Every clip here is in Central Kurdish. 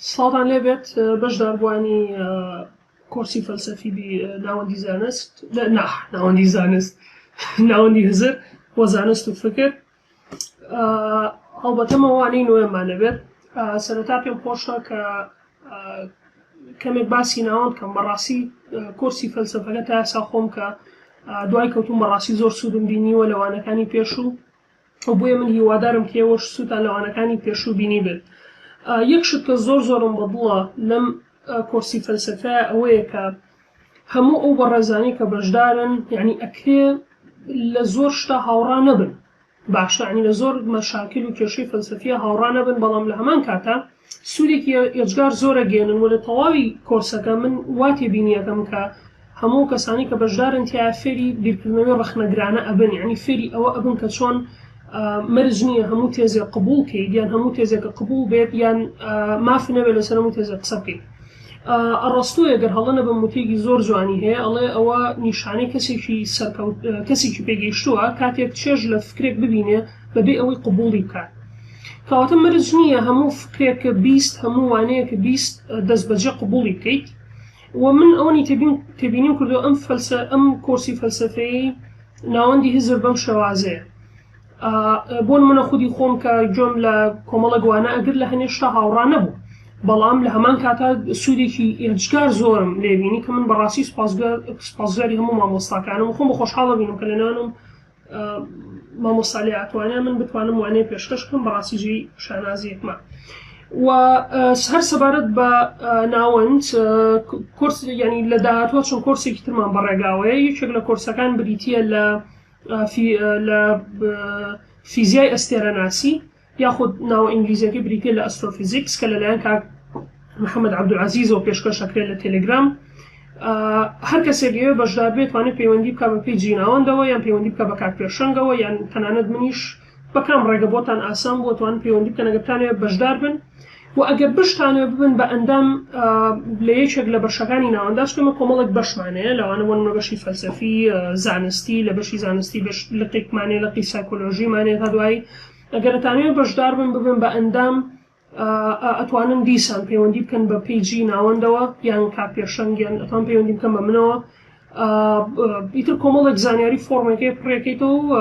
سڵاوتان لێبێت بەشداربووانی کۆرسی فەلسەفی ناوەندی زانست نا ناوەندی زانست ناوەندی هزر و زانست و فکر هەڵبەتە مەوانەی نوێمان نەبێت سەرەتا پێم خۆشە کە کەمێک باسی ناوەند کەم بەڕاستی کۆرسی فەلسەفەکە تا ئێستا خۆم کە دوای کەوتوم بەڕاستی زۆر سوودم بینیوە لە وانەکانی پێشوو و بۆیە من هیوادارم کە ئێوەش سوودتان لە وانەکانی پێشوو بینیبێت. یەک شت کە زۆر زۆرم بەدڵە لەم کۆرسی فەلسەفەیە ئەوەیە کە هەموو ئەو بەڕێزانەی کە بەشدارن یعنی ئەکرێ لە زۆر شتا هاوڕا نەبن باشە یعنی لە زۆر مەشاکل و کێشەی فەلسەفیە هاوڕا نەبن بەڵام لە هەمان کاتا سوودێکی ئێجگار زۆر ئەگەیەنن و لە تەواوی کۆرسەکە من وا تێبینی ئەکەم کە هەموو ئەو کەسانەی کە بەشدارن تیایا فێری بیرکردنەوەی ڕەخنەگرانە ئەبن یعنی فێری ئەوە ئەبن کە چۆن مەرج نییە هەموو تێزێک قبوڵ کەیت یان هەموو تێزێکە قبوڵ بێت یان ماف نەبێت لەسەر هەموو تێزێک قسە بکەیت. ئەڕەستۆ گەر هەڵە نەبم وتەیەکی زۆر جوانی هەیە ئەڵێ ئەوە نیشانەی کەسێکی سەرکەوت کەسێکی پێگەیشتووە کاتێک چێژ لە فکرێک ببینێ بەبێ ئەوەی قبوڵی بکات. کەواتە مەرج نییە هەموو فکرێک کە 20 هەموو وانەیەک کە 20 دەستبەجێ قبوڵی بکەیت و من ئەوەنی تێبین تێبینیم کردو ئەم فەلسە ئەم کۆرسی فەلسەفەیەی ناوەندی هزر بەم شێوازەیە بۆ نمونە خودی خۆم کە گوێم لە کۆمەڵێک وانە ئەگر لە هەنێ شتا هاوڕا نەبوو بەڵام لە هەمان کاتا سوودێکی ئێجگار زۆرم لێبینی کە من بەڕاستی سوپاسگوزاری هەموو مامۆستاکانم و خۆم بە خۆشحاڵە بینم کە لەنێوانم مامۆستا لێهاتوانە من بتوانم وانەیە پێشکەش بکەم بەڕاستی جێی شانازیەکمە و هەر سەبارەت بە ناوەند کۆرس ینی لە داهاتوە چەند کۆرسێکی ترمان بەڕێگاوەیە یەکێک لە کۆرسەکان بریتە لە لە فیزیای ئەستێرەناسی یاخود ناوە ئینگلیزیەکەی بریتیە لە astrophysics کە لەلایەن کاک محەممەد عەبدولعەزیزەوە پێشکەش ئەکرێت لە تێلێگرام هەر کەسێک ئەوێ بەشدار بێت توانێت پەیوەندی بکە بە page ی ناوەندەوە یان پەیوەندی بکە بە کاک پێشەنگەوە یان تەنانەت منیش بە کام ڕێگە بۆتان ئاسان بووە توان پەیوەندی بکەن ئەگەر بتانەوێت بەشدار بن و ئەگەر بشتانەوێت ببن بە ئەندام لە یەکێک لە بەشەکانی ناوەندا چونکە ئێمە کۆمەڵێک بەشمان هەیە لەوانە بۆ نمونە بەشی فەلسەفی زانستی لە بەشی زانستی بەش لقێکمان هەیە لقی سایکۆلۆژیمان هەیە تا دوایی ئەگەر ئەتانەوێت بەشدار بن ببن بە ئەندام ئەتوانن دیسان پەیوەندی بکەن بە page ی ناوەندەوە یان کاک پێشەنگ یان ئەتوان پەیوەندی بکەن بە منەوە ئیتر کۆمەڵێک زانیاری فۆرمەکەی پڕێکەیتەوە و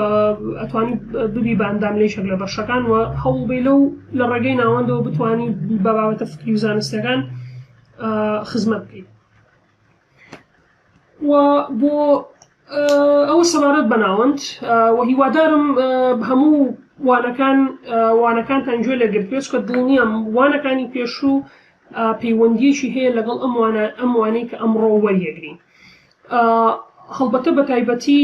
ئەتوانی ببی بە ئەندام لە یەکێک لە بەشەکان و هەوڵبەی لەو لە ڕێگەی ناوەندەوە بتانی بە بابەتە فکری و زانستەکان خزمەت بکەیت و بۆ ئەوە سەبارەت بە ناوەند و هیوادارم هەموو وانەکان وانەکانتان گوێ لێگرت بێت چونکە دڵنیام وانەکانی پێشوو پەیوەندیەکی هەیە لەگەڵ ئەم وانە ئەم وانەی کە ئەمڕۆ وەریەگرین هەڵبەتە بە تایبەتی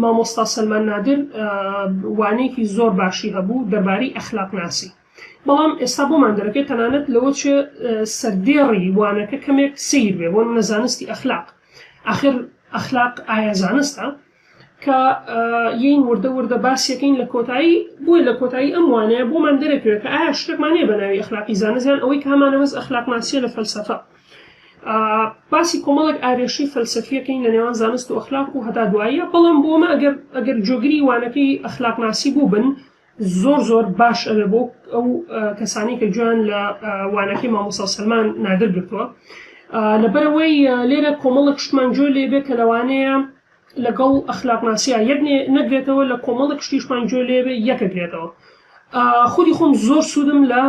مامۆستا سەلمان نادر وانەیەکی زۆر باشی هەبوو دەربارەی ئەخلاقناسی بەڵام ئێستا بۆمان دەرەکەی تەنانەت لەوە چێ سەردێڕی وانەکە کەمێک سەیر بێ بۆ نمونە زانستی ئەخلاق ئاخر ئەخلاق ئایا زانستە؟ کە یین وردە وردە باسیەکەین لە کۆتایی بۆیە لە کۆتایی ئەم وانەیە بۆمان دەرەکەوێت کە ئایا شتێکمان هەیە بە ناوی ئەخلاقی زانست یان ئەوەی کە هەمانە بەس ئەخلاقناسیە لە فەلسەفە باسی کۆمەڵێک ئارێشەی فەلسەفیەکەین لە نێوان زانست و ئەخلاق و هەتا دواییە بەڵام بۆ ئەمە ئەگەر ئەگەر جۆگری وانەکەی ئەخلاقناسی بووبن زۆر زۆر باش ئەبێ بۆ ئەو کەسانەی کە گوێیان لە وانەکەی مامۆستا سەلمان نادر گرتووە لەبەرئەوەی لێرە کۆمەڵێک شتمان گوێ لێ بێ کە لەوانەیە لەگەڵ ئەخلاقناسیا یەک نەگرێتەوە لە کۆمەڵێک شتیشمان گوێ لێ بێ یەکەگرێتەوە خودی خۆم زۆر سوودم لە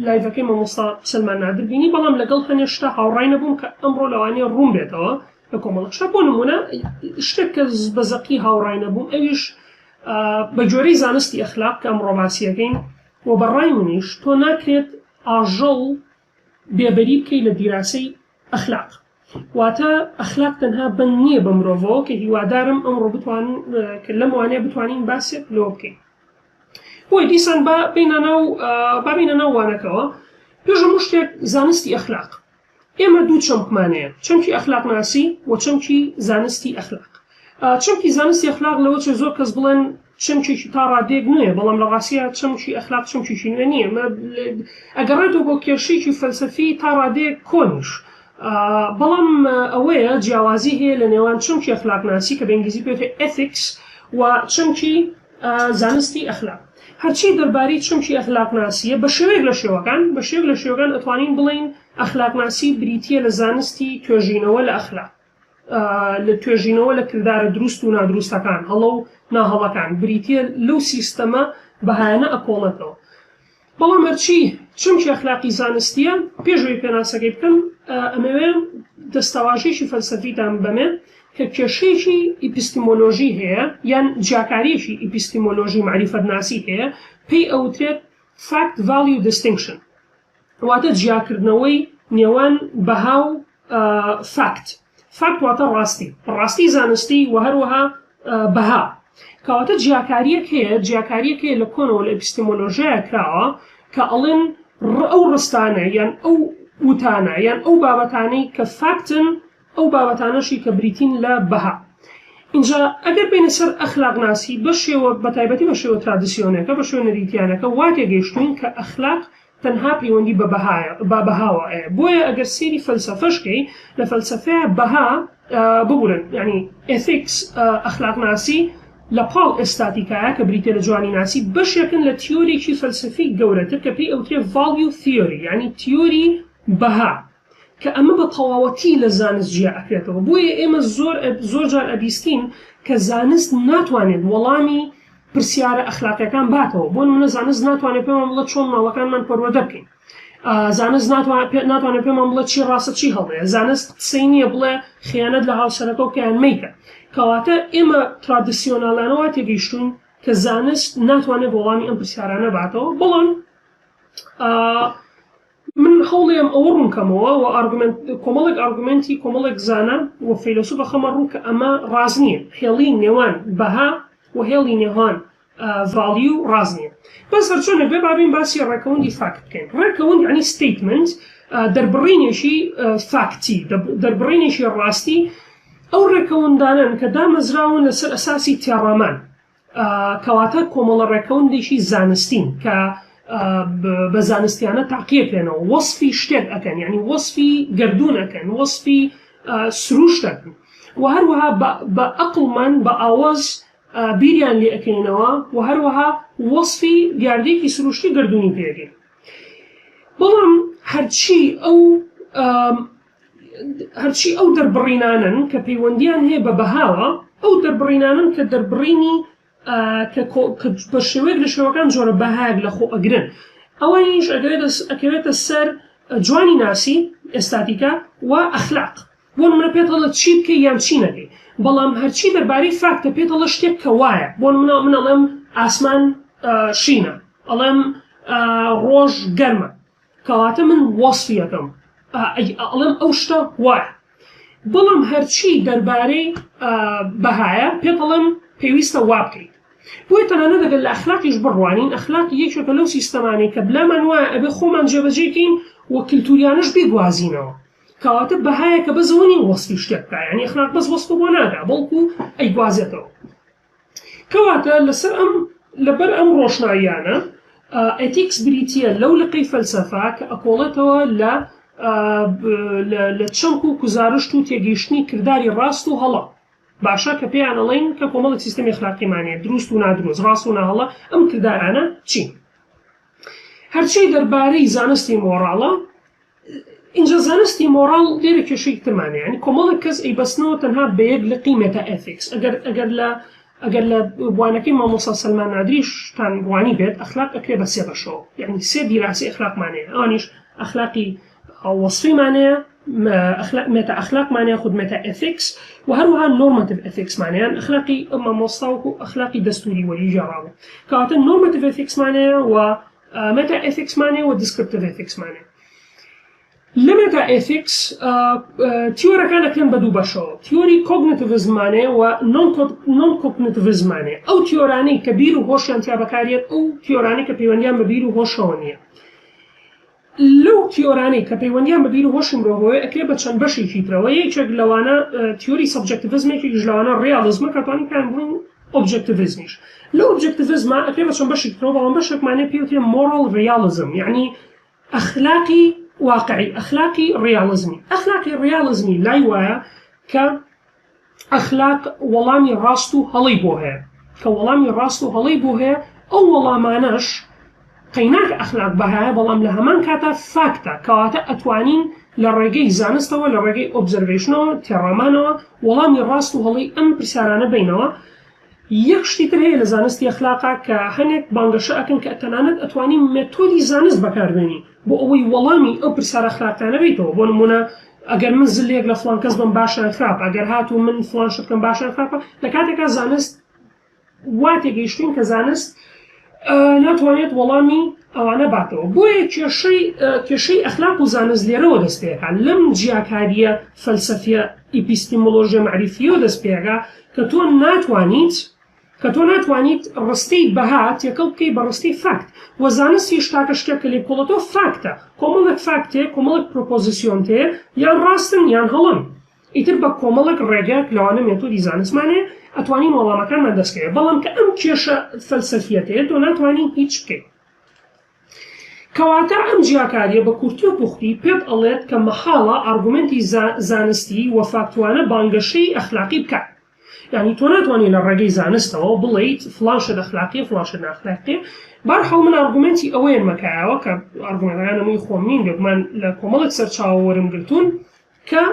live ەکەی مامۆستا سەلمان نادر بینی بەڵام لەگەڵ هەنێ شتە هاوڕای نەبووم کە ئەمڕۆ لەوانەیە ڕوون بێتەوە لە کۆمەڵێک شتە بۆ نمونە شتێک کە بە زەقی هاوڕای نەبووم ئەویش بە گوێرەی زانستی ئەخلاق کە ئەمڕۆ باسیەکەین و بە ڕای منیش تۆ ناکرێت ئاژەڵ بێبەری بکەی لە دیراسەی ئەخلاق واتە ئەخلاق تەنها بەند نییە بە مرۆڤەوە کە هیوادارم ئەمڕۆ بتوان کە لەم وانەیە بتوانین باسێک لەوە بکەین بۆیە دیسان با بینە ناو با بینە ناو وانەکەوە پێش هەموو شتێک زانستی ئەخلاق ئێمە دوو چەمکمان هەیە، چەمکی ئەخلاقناسی و چەمکی زانستی ئەخلاق. چەمکی زانستی ئەخلاق لەوەچێ زۆر کەس بڵێن چەمکێکی تا ڕادەیەک نوێیە، بەڵام لە ڕاستیا چەمکی ئەخلاق چەمکێکی نوێ نییە. ئەگەڕێتەوە بۆ کێشەیەکی فەلسەفی تا ڕادەیەک کۆنیش. بەڵام ئەوەیە جیاوازی هەیە لە نێوان چەمکی ئەخلاقناسی کە بە ئینگلیزی پێ وترێ Ethics و چەمکی. زانستی ئەخلاق. هەرچی دەربارەی چەمکی ئەخلاقناسییە، بە شێوەیەک لە شێوەکان، بە شێوەیەک لە شێوەکان ئەتوانین بڵێین ئەخلاقناسی بریتییە لە زانستی توێژینەوە لە ئەخلاق، لە توێژینەوە لە کردارە دروست و نادروستەکان، هەڵە و ناهەڵەکان، بریتییە لەو سیستەمە بەهایانە ئەکۆڵێتەوە. بەڵام هەرچی چەمکی ئەخلاقی زانستییە، پێش ئەوەی پێناسەکەی بکەم، ئەمەوێ دەستەواژەیەکی فەلسەفیتان ببەمێ کە کێشەیەکی ئیپستیمۆلۆژی هەیە یان جیاکارییەکی ئیپستیمۆلۆژی مەعریفەتناسی هەیە، پێی ئەوترێت Fact Value Distinction. واتە جیاکردنەوەی نێوان بەها و فاکت. فاکت واتە ڕاستی، ڕاستی زانستی و هەروەها بەها. کەواتە جیاکارییەک هەیە، جیاکارییەک هەیە لە کۆنەوە لە ئەپیستێمۆلۆژیایا کراوە کە ئەڵێن ئەو ڕستانە یان ئەو وتانە یان ئەو بابەتانەی کە فاکتن ئەو بابەتانەشی کە بریتین لە بەها. ئینجا ئەگەر بێینە سەر ئەخلاقناسی بە شێوە بە تایبەتی بە شێوە ترادسیۆنەکە، بە شێوە نەریتیانەکە وا تێگەیشتووین کە ئەخلاق تەنها پەیوەندی بە بەهایە بە بەهاوە هەیە. بۆیە ئەگەر سەیری فەلسەفەش کەی لە فەلسەفەیا بەها ببورن یانی ethics ئەخلاقناسی لە پاڵ ئێستاتیکایە کە بریتیە لە جوانیناسی بەشێکن لە تیۆرێکی فەلسەفی گەورەتر کە پێی ئەوترێ value theory یانی تیۆری بەها. کە ئەمە بە تەواوەتی لە زانست جیا ئەکرێتەوە، بۆیە ئێمە زۆر زۆر جار ئەبیستین کە زانست ناتوانێت وەڵامی پرسیارە ئەخلاقیەکان باتەوە، بۆ نمونە زانست ناتوانێت پێمان بڵێت چۆن ماڵەکانمان پەروەردە بکەین، زانست ناتوانێت پێمان بڵێت چی ڕاستە چی هەڵەیە، زانست قسەی نییە بڵێ خیانەت لە هاوسەرەکە بکە یان مەیکە. کەواتە ئێمە ترادسیۆنالانە وا تێگەیشتووین کە زانست ناتوانێت وەڵامی ئەم پرسیارانە باتەوە، بەڵام من هەوڵێم ئەوە ڕوون کەمەوە و ئارگومێنت کۆمەڵێک ئارگومێنتی کۆمەڵێک زانا و فەیلەسوف ئەخەمە ڕوو کە ئەمە ڕاست نییە، هێڵی نێوان بەها و هێڵی نێوان value ڕاست نییە. بەس هەرچۆنێک بێ با بێین باسی ڕێکەوندی فاکت بکەین. ڕێکەوند یعنی statement، دەربڕینێکی فاکتی، دەربڕینێکی ڕاستی ئەو ڕێکەوندانەن کە دامەزراون لەسەر ئەساسی تێڕامان. کەواتە کۆمەڵە ڕێکەوندێکی زانستین کە بە زانستیانە تاقیەکرێنەوە، وەسفی شتێک ئەکەن، یعنی وەسفی گەردوون ئەکەن، وەسفی سروشت ئەکەن و هەروەها بە ئەقڵمان بە ئاوەز بیریان لێ ئەکەینەوە و هەروەها وەسفی دیاردەیەکی سروشتی گەردوونی پێ ئەکەین. بەڵام هەرچی ئەو هەرچی ئەو دەربڕینانەن کە پەیوەندیان هەیە بە بەهاوە، ئەو دەربڕینانەن کە دەربڕینی کە بە شێوەیەک لە شێوەکان جۆرە بەهایەک لە خۆ ئەگرن. ئەوانیش ئەکەوێتە سەر جوانی ناسی، ئێستاتیکا، و ئەخلاق. بۆ نمونە پێت ئەڵێ چی بکەی یان چی نەکەی. بەڵام هەرچی دەربارەی فاکتە پێت ئەڵێ شتێک کە وایە. بۆ نمونە من ئەڵێم ئاسمان شینە، ئەڵێم ڕۆژ گەرمە. کەواتە من وەسفی ئەکەم ئەڵێم ئەو شتە وایە بەڵام هەرچی دەربارەی بەهایە پێت ئەڵێم پێویستە وا بکەیت بۆیە تەنانەت ئەگەر لە ئەخلاقیش بڕوانین ئەخلاق یەکێکە لەو سیستەمانەی کە بلامان وایە ئەبێ خۆمان جێبەجێ کەین و کلتوریانەش بیگوازینەوە کەواتە بەهایەکە بەس ئەوە نیە وەسفی شتێک بکا یانی ئەخلاق بەس وەسفە بۆ ناکا بەڵکو ئەیگوازێتەوە کەواتە لەسەر ئەم لەبەر ئەم ڕۆشناییانە ئێتیکس بریتییە لەو لقەی فەلسەفە کە ئەکۆڵێتەوە لە لە چەمک و گوزارشت و تێگەیشتنی کرداری ڕاست و هەڵە باشە کە پێیان ئەڵێین کە کۆمەڵێک سیستەمی ئەخلاقیمان هەیە دروست و نادروست ڕاست و ناهەڵە ئەم کردارانە چین هەرچی دەربارەی زانستی مۆڕاڵە ئینجا زانستی مۆڕاڵ لێرە کێشەیەکی ترمان هەیە یانی کۆمەڵێک کەس ئەیبەستنەوە تەنها بە یەک لقی مێتا ئێتیکس ئەگەر ئەگەر لە ئەگەر لە وانەکەی مامۆستا سەلمان نادریشتان ڕوانی بێت ئەخلاق ئەکرێ بە سێ بەشەوە یعنی سێ دیراسی ئەخلاقمان هەیە ئەوانیش ئەخلاقی وەسفیمان هەیە مێتا ئەخلاقمان هەیە خود مێتا ئێتیکس و هەروەها نۆرماتیڤ ئێتیکسمان هەیە ئەخلاقی مامۆستا وەکو ئەخلاقی دەستوری وەری گێڕاوە کەواتە نۆرماتیڤ ئێتیکسمان هەیە و مێتا ئێتیکسمان هەیە و دیسکریپتیڤ ئێتیکسمان هەیە. لە مێتا ئێتیکس تیۆرەکان ئەکرێن بە دوو بەشەوە، تیۆری کۆگنیتیڤزممان هەیە و نۆن کۆگنیتیڤزممان هەیە. ئەو تیۆرانەی کە بیر و هۆشیان تیا بەکاریەت، ئەو تیۆرانەی کە پەیوەندیان بە بیر و هۆشەوە نییە. لەو تیۆرانەی کە پەیوەندیان بە بیر و هۆشی مرۆڤەوەیە ئەکرێ بە چەند بەشێکی ترەوە، یەکێک لەوانە تیۆری سەبجەکتیڤزم، یەکێکیش لەوانە ڕیاڵیزمە کە ئەتوانین پێیان بڵێین ئۆبجەکتیڤیزمیش. لە ئۆبجەکتیڤیزما ئەکرێ بە چەند بەشێکی ترەوە، بەڵام بەشێکمان هەیە پێی وترێ مۆڕاڵ ڕیاڵیزم، یەعنی ئەخلاقی واقعی، ئەخلاقی ڕیاڵیزمی. ئەخلاقی ڕیاڵیزمی لای وایە کە ئەخلاق وەڵامی ڕاست و هەڵەی بۆ هەیە. کە وەڵامی ڕاست و هەڵەی بۆ هەیە، ئەو وەڵامانەش قەیناک ئەخلاق بەهایە بەڵام لە هەمان کاتا فاکتە، کەواتە ئەتوانین لە ڕێگەی زانستەوە لە ڕێگەی observation ەوە، تێڕامانەوە، وەڵامی ڕاست و هەڵەی ئەم پرسیارانە بەینەوە. یەک شتی تر هەیە لە زانستی ئەخلاقا کە هەنێک بانگەشە ئەکەن کە تەنانەت ئەتوانی مێتۆدی زانست بەکاربێنی بۆ ئەوەی وەڵامی ئەو پرسیارە ئەخلاقیانە بەیتەوە، بۆ نموونە ئەگەر من زلەیەک لە فڵان کەس بەم باشە یان خراپە، ئەگەر هاتوو من فڵان شت بکەم باشە یان خراپە، لە کاتێکا زانست وا تێگەیشتوین کە زانست ناتوانێت وەڵامی ئەوانە باتەوە. بۆیە کێشەی کێشەی ئەخلاق و زانست لێرەوە دەست پێکا، لەم جیاکارییە فەلسەفیە ئیپیستیمۆلۆژیە مەعریفیەوە دەست پێکا کە تۆ ناتوانیت کە تۆ ناتوانیت ڕستەی بەها تێکەڵ بکەی بە ڕستەی فاکت و زانستیش تاکە شتێک کە لێی بکۆڵێتەوە فاکتە، کۆمەڵێک فاکت هەیە، کۆمەڵێک proposition هەیە یان ڕاستن یان هەڵەن. ئیتر بە کۆمەڵێک ڕێگە لەوانە مێتۆدی زانستمان هەیە ئەتوانین وەڵامەکانمان دەست کەوێت، بەڵام کە ئەم کێشە فەلسەفیەت هەیە تۆ ناتوانی هیچ بکەیت. کەواتە ئەم جیاکاریە بە کورتی و پوختی پێت ئەڵێت کە مەحاڵە ئارگومێنتی زانستی و فاکتوانە بانگەشەی ئەخلاقی بکات. یانی تۆ ناتوانی لە ڕێگەی زانستەوە بڵێیت فڵان شت ئەخلاقیە فڵان شت ناخلاقیە. بەهەرحاڵ من ئارگومێنتی ئەوەیەنمە کایەوە کە ئارگومێنتەکان هەمووی خۆم نین بێگومان لە کۆمەڵێک سەرچاوە وەرم گرتوون کە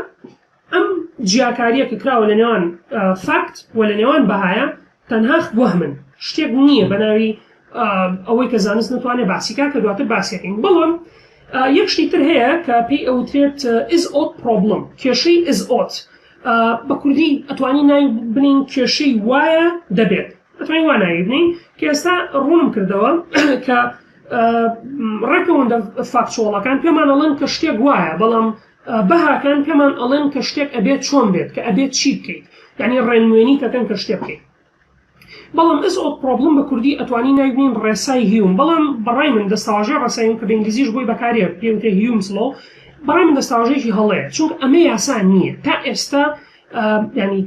ئەم جیاکاریە کە کراوە لە نێوان فاکت و لە نێوان بەهایە تەنها وەهمن، شتێک نییە بە ناوی ئەوەی کە زانست نەتوانێت باسی کا کە دواتر باسیەکەین. بەڵام یەک شتی تر هەیە کە پێی ئەوترێت is ought problem، کێشەی is ought، بە کوردی ئەتوانی ناوی بنین کێشەی وایە دەبێت، ئەتوانین وا ناوی بنین کە ئێستا ڕوونم کردەوە کە ڕێکەوەندە factual ەکان پێمان ئەڵێن کە شتێک وایە، بەڵام بەهاکان پێمان ئەڵێن کە شتێک ئەبێت چۆن بێت، کە ئەبێت چی بکەیت، یعنی ڕێنموێنیت ئەکەن کە شتێک بکەیت. بەڵام is ought problem بە کوردی ئەتوانی ناوی بنین ڕێسای هیوم، بەڵام بەڕای من دەستەواژەی ڕێسای هیوم کە بە ئینگلیزیش بۆی بەکارێت پێی وترێ Hume's law، بەڕای من دەستەواژەیەکی هەڵەیە، چونکە ئەمە یاسا نییە تا ئێستا. یعنی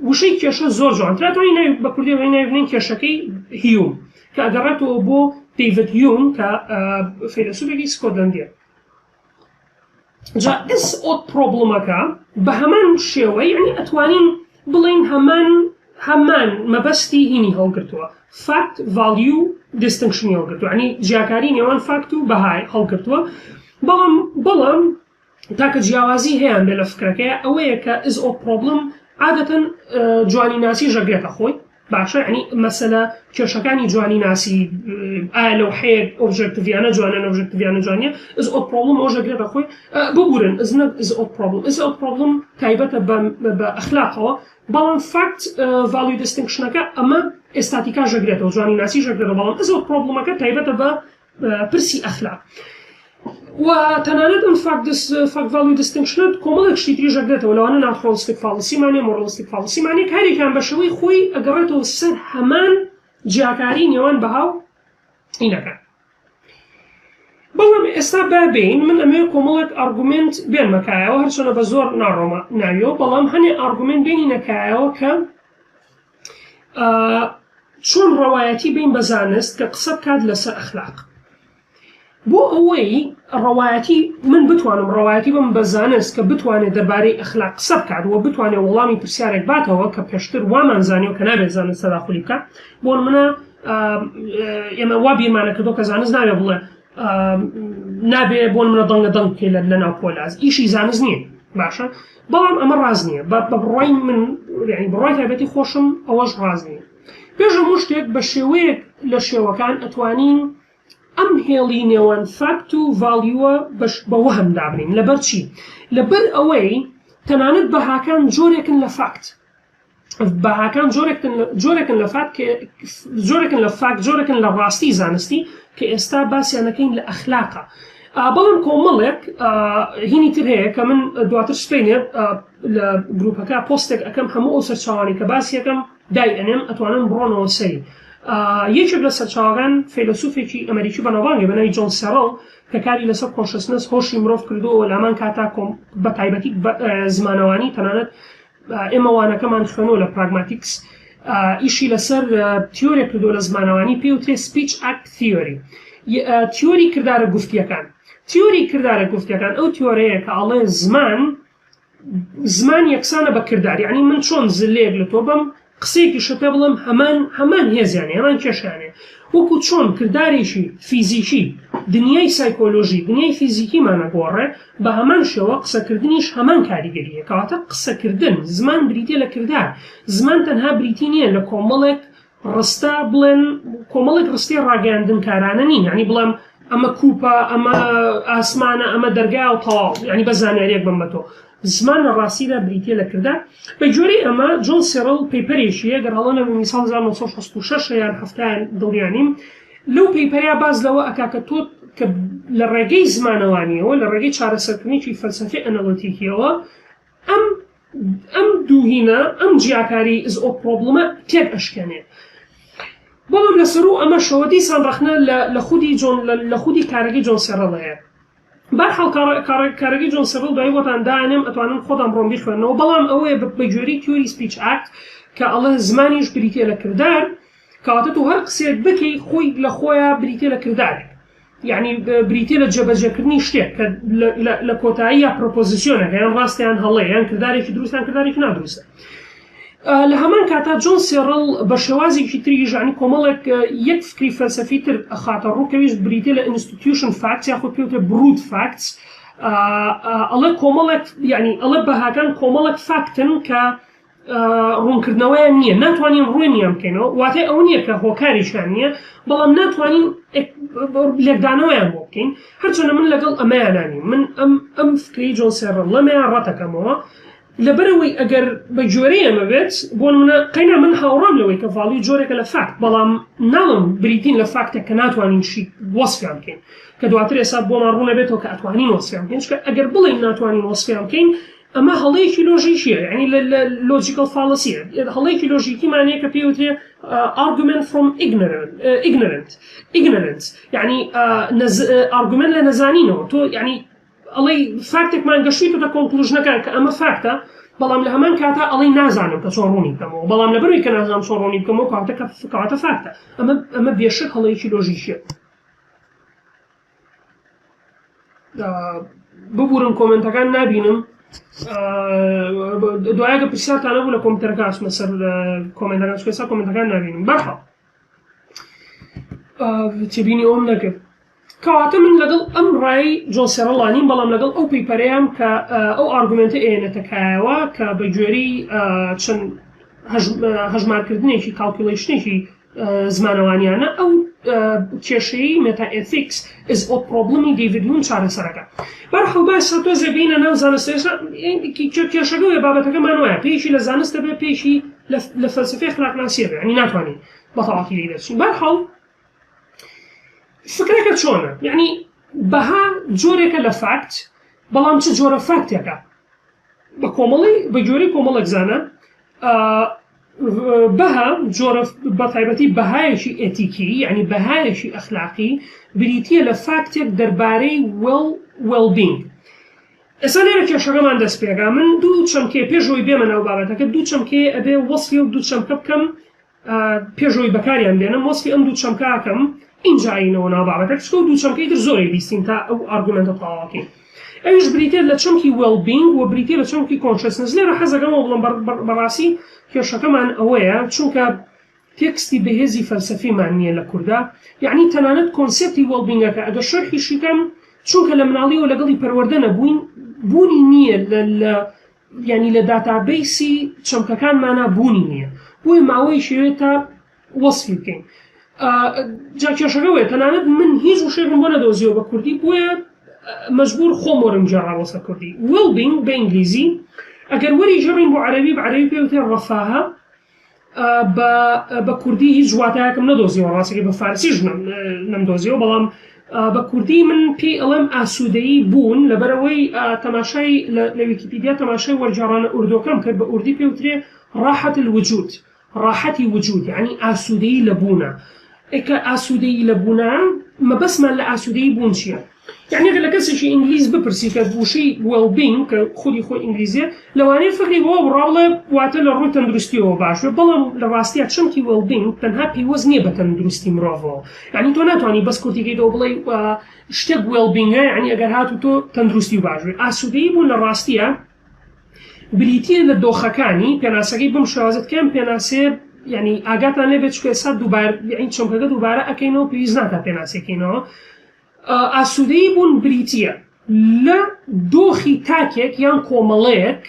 وشەی کێشە زۆر جوانترە، ئەتوانی ناوی بە کوردی ئەتوانی ناوی بنین کێشەکەی هیوم کە ئەگەڕێتەوە بۆ دەیڤد هیوم کە فەیلەسوفێکی سکۆتلەندیە. جا is ought problem ەکە بە هەمان شێوە یعنی ئەتوانین بڵێین هەمان هەمان مەبەستی هینی هەڵگرتووە fact value distinction ی هەڵگرتووە یعنی جیاکاری نێوان فاکت و بەهای هەڵگرتووە بەڵام بەڵام تاکە جیاوازی هەیان بێ لە فکرەکەی ئەوەیە کە is ought problem عادەتەن جوانی ناسی ژەگرێتە خۆی باشە یعنی مەسەلە کێشەکانی جوانی ناسی ئایا لەوحەیەک ئۆبژێکتیڤیانە جوانە نۆبژێکتیڤیانە جوانیە is ought problem ئەوش ئەگرێتە خۆی ببورن is نەک is ought problem is ought problem تایبەتە بە ئەخلاقەوە بەڵام fact value distinction ەکە ئەمە ئێستاتیکا ژەگرێتەوە جوانی ناسی ژەگرێتەوە بەڵام is ought problem ەکە تایبەتە بە پرسی ئەخلاق و تەنانەت ئەم fact value distinction ە کۆمەڵێک شتی تریش ئەگرێتەوە لەوانە naturalistic fallacy مان هەیە moralistic fallacy مان هەیە کە هەریەکیان بە شێوەی خۆی ئەگەڕێتەوە سەر هەمان جیاکاری نێوان بەها و ئینەکان. بەڵام ئێستا با بێین من ئەمەوێ کۆمەڵێک ئارگومێنت بێنمە کایەوە هەرچەندە بە زۆر ناڕۆمە ناویەوە بەڵام هەنێ ئارگومێنت بێنینە کایەوە کە چۆن ڕەوایەتی بین بە زانست کە قسە بکات لەسەر ئەخلاق؟ بۆ ئەوەی ڕەوایەتی من بتوانم ڕەوایەتی بم بە زانست کە بتوانێت دەربارەی ئەخلاق قسە بکات و بتوانێت وەڵامی پرسیارێک باتەوە کە پێشتر وامان زانیوە کە نابێت زانست تەداخولی بکات بۆ نمونە ئێمە وا بیرمانە کردو کە زانست نابێ بڵێ نابێ بۆ نمونە دەنگە دەنگ بکەی لە ناو پۆلاز ئیشی زانست نییە باشە بەڵام ئەمە ڕاست نییە بە بڕوای من یعنی بڕوای تایبەتی خۆشم ئەوەش ڕاست نییە پێش هەموو شتێک بە شێوەیەک لە شێوەکان ئەتوانین ئەم هێڵی نێوان فاکت و value ە بەش بە وەهم دابنین لەبەر چی لەبەر ئەوەی تەنانەت بەهاکان جۆرێکن لە فاکت بەهاکان جۆرێکن جۆرێکن لە فاکت جۆرێکن لە فاکت جۆرێکن لە ڕاستی زانستی کە ئێستا باسیانەکەین لە ئەخلاقە بەڵام کۆمەڵێک هینی تر هەیە کە من دواتر سپینێ لە گروپەکە پۆستێک ئەەکەم هەموو ئەو سەرچاوانی کە باسی یەکەم دای ئەنێم ئەتوانن بڕۆنەوە سەری یەکێک لە سەرچاوەکان فەیلەسوفێکی ئەمریکی بەناوبانگە بە ناوی جۆن سێرڵ کە کاری لەسەر consciousness هۆشی مرۆڤ کردووە لامان کاتا کۆم بە تایبەتی زمانەوانی تەنانەت ئێمە وانەکەمان خوێنەوە لە pragmatics ئیشی لەسەر تیۆرێک کردووە لە زمانەوانی پێی وترێ speech act theory، تیۆری کردارە گفتیەکان. تیۆری کردارە گفتیەکان ئەو تیۆرەیە کە ئەڵێ زمان زمان یەکسانە بە کردار، یعنی من چۆن زلەیەک لە تۆ بەم قسەیەکیشت پێ بڵێم هەمان هەمان هێزیان هەیە هەمان کێشیان هەیە وەکو چۆن کردارێکی فیزیکی دنیای سایکۆلۆژی دنیای فیزیکیمان ئەگۆڕێ بە هەمان شێوە قسەکردنیش هەمان کاریگەری هەیە کەواتە قسەکردن زمان بریتیە لە کردار زمان تەنها بریتی نییە لە کۆمەڵێک ڕستە بڵێن کۆمەڵێک ڕستەی ڕاگەیاندنکارانە نین یعنی بڵێم ئەمە کوپە ئەمە ئاسمانە ئەمە دەرگا و تەواو یعنی بە زانیاریەک بم بە تۆ زمان لە ڕاستیدا بریتیە لە کردار بە گوێرەی ئەمە جۆن سێرڵ paper ێکی هەیە گەر هەڵە نەبم ساڵ 1966 یان هەفتایان دڵنیا نیم لەو paper ەیا باس لەوە ئەکا کە تۆ کە لە ڕێگەی زمانەوانیەوە لە ڕێگەی چارەسەرکردنێکی فەلسەفی ئەنەلۆتیکیەوە ئەم ئەم دووهینە ئەم جیاکاری is odd problem ە تێک ئەشکێنێ بەڵام لەسەرو ئەمەشەوە دیسان ڕەخنە لە خودی جۆن لە خودی کارەکەی جۆن سێڕڵ هەیە بەرحاڵ کارەکەی جۆن سێرڵ دوایی بۆتان دانێم ئەتوانن خۆتان بڕۆن بیخوێنەوە بەڵام ئەوەیە بە گوێرەی تیۆری speech act کە ئەڵێ زمانیش بریتیە لە کردار کەواتە تۆ هەر قسەیەک بکەی خۆی لە خۆیا بریتیە لە کردارێک یعنی بریتیە لە جێبەجێکردنی شتێک کە لە کۆتایی یا proposition ەکە یان ڕاستە یان هەڵەیە یان کردارێکی دروست یان کردارێکی نادروستە لە هەمان کاتا جۆن سێڕڵ بە شێوازێکی تری ژانی کۆمەڵێک یەک فکری فەلسەفی تر ئەخاتە ڕوو کەویش بریتە لە institution facts یاخود پێوتە brute facts ئەڵێ کۆمەڵێک یعنی ئەڵێ بەهاکان کۆمەڵێک fact ن کە ڕوونکردنەوەیان نییە ناتوانین ڕوونیان بکەینەوە واتای ئەوە نییە کە هۆکاریشیان نییە بەڵام ناتوانین لێکدانەوەیان بۆ بکەین هەرچەندە من لەگەڵ ئەمەیانانی من ئەم ئەم فکری جۆن سێڕڵ لەمەیان ڕەتەکەمەوە لەبەرئەوەی ئەگەر بە گوێرەی ئەمە بێت، بۆ نمونە قەینا من هاوڕام لەوەی کە value جۆرێکە لە fact، بەڵام ناڵێم بریتین لە fact ێک کە ناتوانین شی وەسفیان بکەین، کە دواتر ئێستا بۆمان ڕوون ئەبێتەوە کە ئەتوانین وەسفیان بکەین، چونکە ئەگەر بڵێین ناتوانین وەسفیان بکەین ئەمە هەڵەیەکی لۆژیکییە، یانی لە لە logical fallacy یە، هەڵەیەکی لۆژیکیمان هەیە کە پێی وترێ argument from ignorant ignorance، یانی argument لە نەزانینەوە، تۆ یانی ئەڵێی fact ێکمان گەشتویتەتە conclusion ەکان کە ئەمە fact ە بەڵام لە هەمان کاتا ئەڵێی نازانم کە چۆن ڕوونی بکەمەوە بەڵام لەبەرئەوەی کە نازانم چۆن ڕوونی بکەمەوە کەواتە کە کەواتە fact ە ئەمە ئەمە بێشک هەڵەیەکی لۆژیکیە ببورن comment ەکان نابینم دوایەکە پرسیارتانە بوو لە کۆمپیوتەرەکە ئەچمە سەر comment ەکان چونکە ئێستا comment ەکان نابینم بەرحاڵ تێبینی ئەوم نەکرد کەواتە من لەگەڵ ئەم ڕای جۆن سێڕڵا نیم بەڵام لەگەڵ ئەو paper ەیام کە ئەو argument ە ئێنێتە کایەوە کە بە گوێرەی چەند هەژمارکردنێکی calculation ێکی زمانەوانیانە ئەو کێشەی metaethics is odd problem ی دەیڤید هیوم چارەسەرەکە بەرحاڵ با ئێستا تۆزێ بینە ناو زانست کێشەکە وێ بابەتەکەمان وایە پێیشی لە زانست دەبێ پێیشی لە فەلسەفەی ئەخلاقناسیە بێ یعنی ناتوانین بە تەواوی لێی دەرچین بەرحاڵ فکرەکە چۆنە یعنی بەها جۆرێکە لە fact بەڵام چ جۆرە fact ێکە بە کۆمەڵی بە گوێرەی کۆمەڵێک زانە بەها جۆرە بە تایبەتی بەهایەکی ئێتیکی یعنی بەهایەکی ئەخلاقی بریتە لە fact ێک دەربارەی well well-being ئێستا لێرە کێشەکەمان دەست پێکا من دوو چەمکێ پێشەوەی بێمە ناو بابەتەکە دوو چەمکێ ئەبێ وەسفی و دوو چەمکە بکەم پێش ئەوەی بەکاریان بێنم وەسفی ئەم دوو چەمکە ئەکەم ئینجا ئەینەوە ناو بابەتەکە چونکە ئەو دوو چەمکەی تر زۆر ئەیبیستین تا ئەو argument ە تەواوەکەین ئەویش بریتیە لە چەمکی well-being و بریتیە لە چەمکی consciousness لێرە حەزەکەم ئەوە بڵێم بەڕاستی کێشەکەمان ئەوەیە چونکە تێکستی بەهێزی فەلسەفیمان نییە لە کوردا یعنی تەنانەت concept ی well-being ەکە ئەگەر شەرحیشی کەم چونکە لە مناڵیەوە لەگەڵی پەروەردە نەبووین بوونی نییە لە یانی لە database ی چەمکەکانمانا بوونی نییە بۆیە ماوەیەکی ئەوێت تا وەسفی بکەین جا کێشەکە وەیە تەنانەت من هیچ وشەیەکم بۆ نەدۆزیەوە بە کوردی بۆیە مەجبور خۆم وەرم گێڕا بۆ سەر کوردی well-being بە ئینگلیزی ئەگەر وەری گێڕین بۆ عەرەبی بە عەرەبی پێ وترێ ڕەفاهە بە بە کوردی هیچ واتایەکم نەدۆزیەوە ڕاستەکەی بە فارسیش نەمدۆزیەوە بەڵام بە کوردی من پێی ئەڵێم ئاسوودەیی بوون لەبەرەوەی تەماشای لە ویکیپیدیا تەماشای وەرگێڕانە ئوردۆکەم کرد بە ئوردی پێ وترێ ڕاحەت الوجود ڕاحەتی وجود یعنی ئاسوودەیی لە بوونە ئێکە ئاسوودەیی لە بوونە مەبەستمان لە ئاسوودەیی بوون چییە؟ یەعنی ئەگەر لە کەسێکی ئینگلیز بپرسی کە وشەی well being کە خودی خۆی ئینگلیزیە لەوانەیە فکری بەوە بڕا بڵێ واتە لە ڕووی تەندروستیەوە باش بێ بەڵام لە ڕاستیا چەمکی well being تەنها پەیوەست نییە بە تەندروستی مرۆڤەوە یعنی تۆ ناتوانی بەس کورتیکەیتەوە بڵێ شتێک well being ە یعنی ئەگەر هاتوو تۆ تەندروستی باش بێ ئاسوودەیی بوون لە ڕاستیە. بریتییە لە دۆخەکانی، پێناسەکەی بەم شێوازە تکایە ئەم پێناسەیە یانی ئاگاتان لێ بێت چونکە ئێستا دووبارە یانی چەمکەکە دووبارە ئەکەینەوە پێویست ناکات پێناسەی کەینەوە. ئاسوودەیی بوون بریتییە لە دۆخی تاکێک یان کۆمەڵەیەک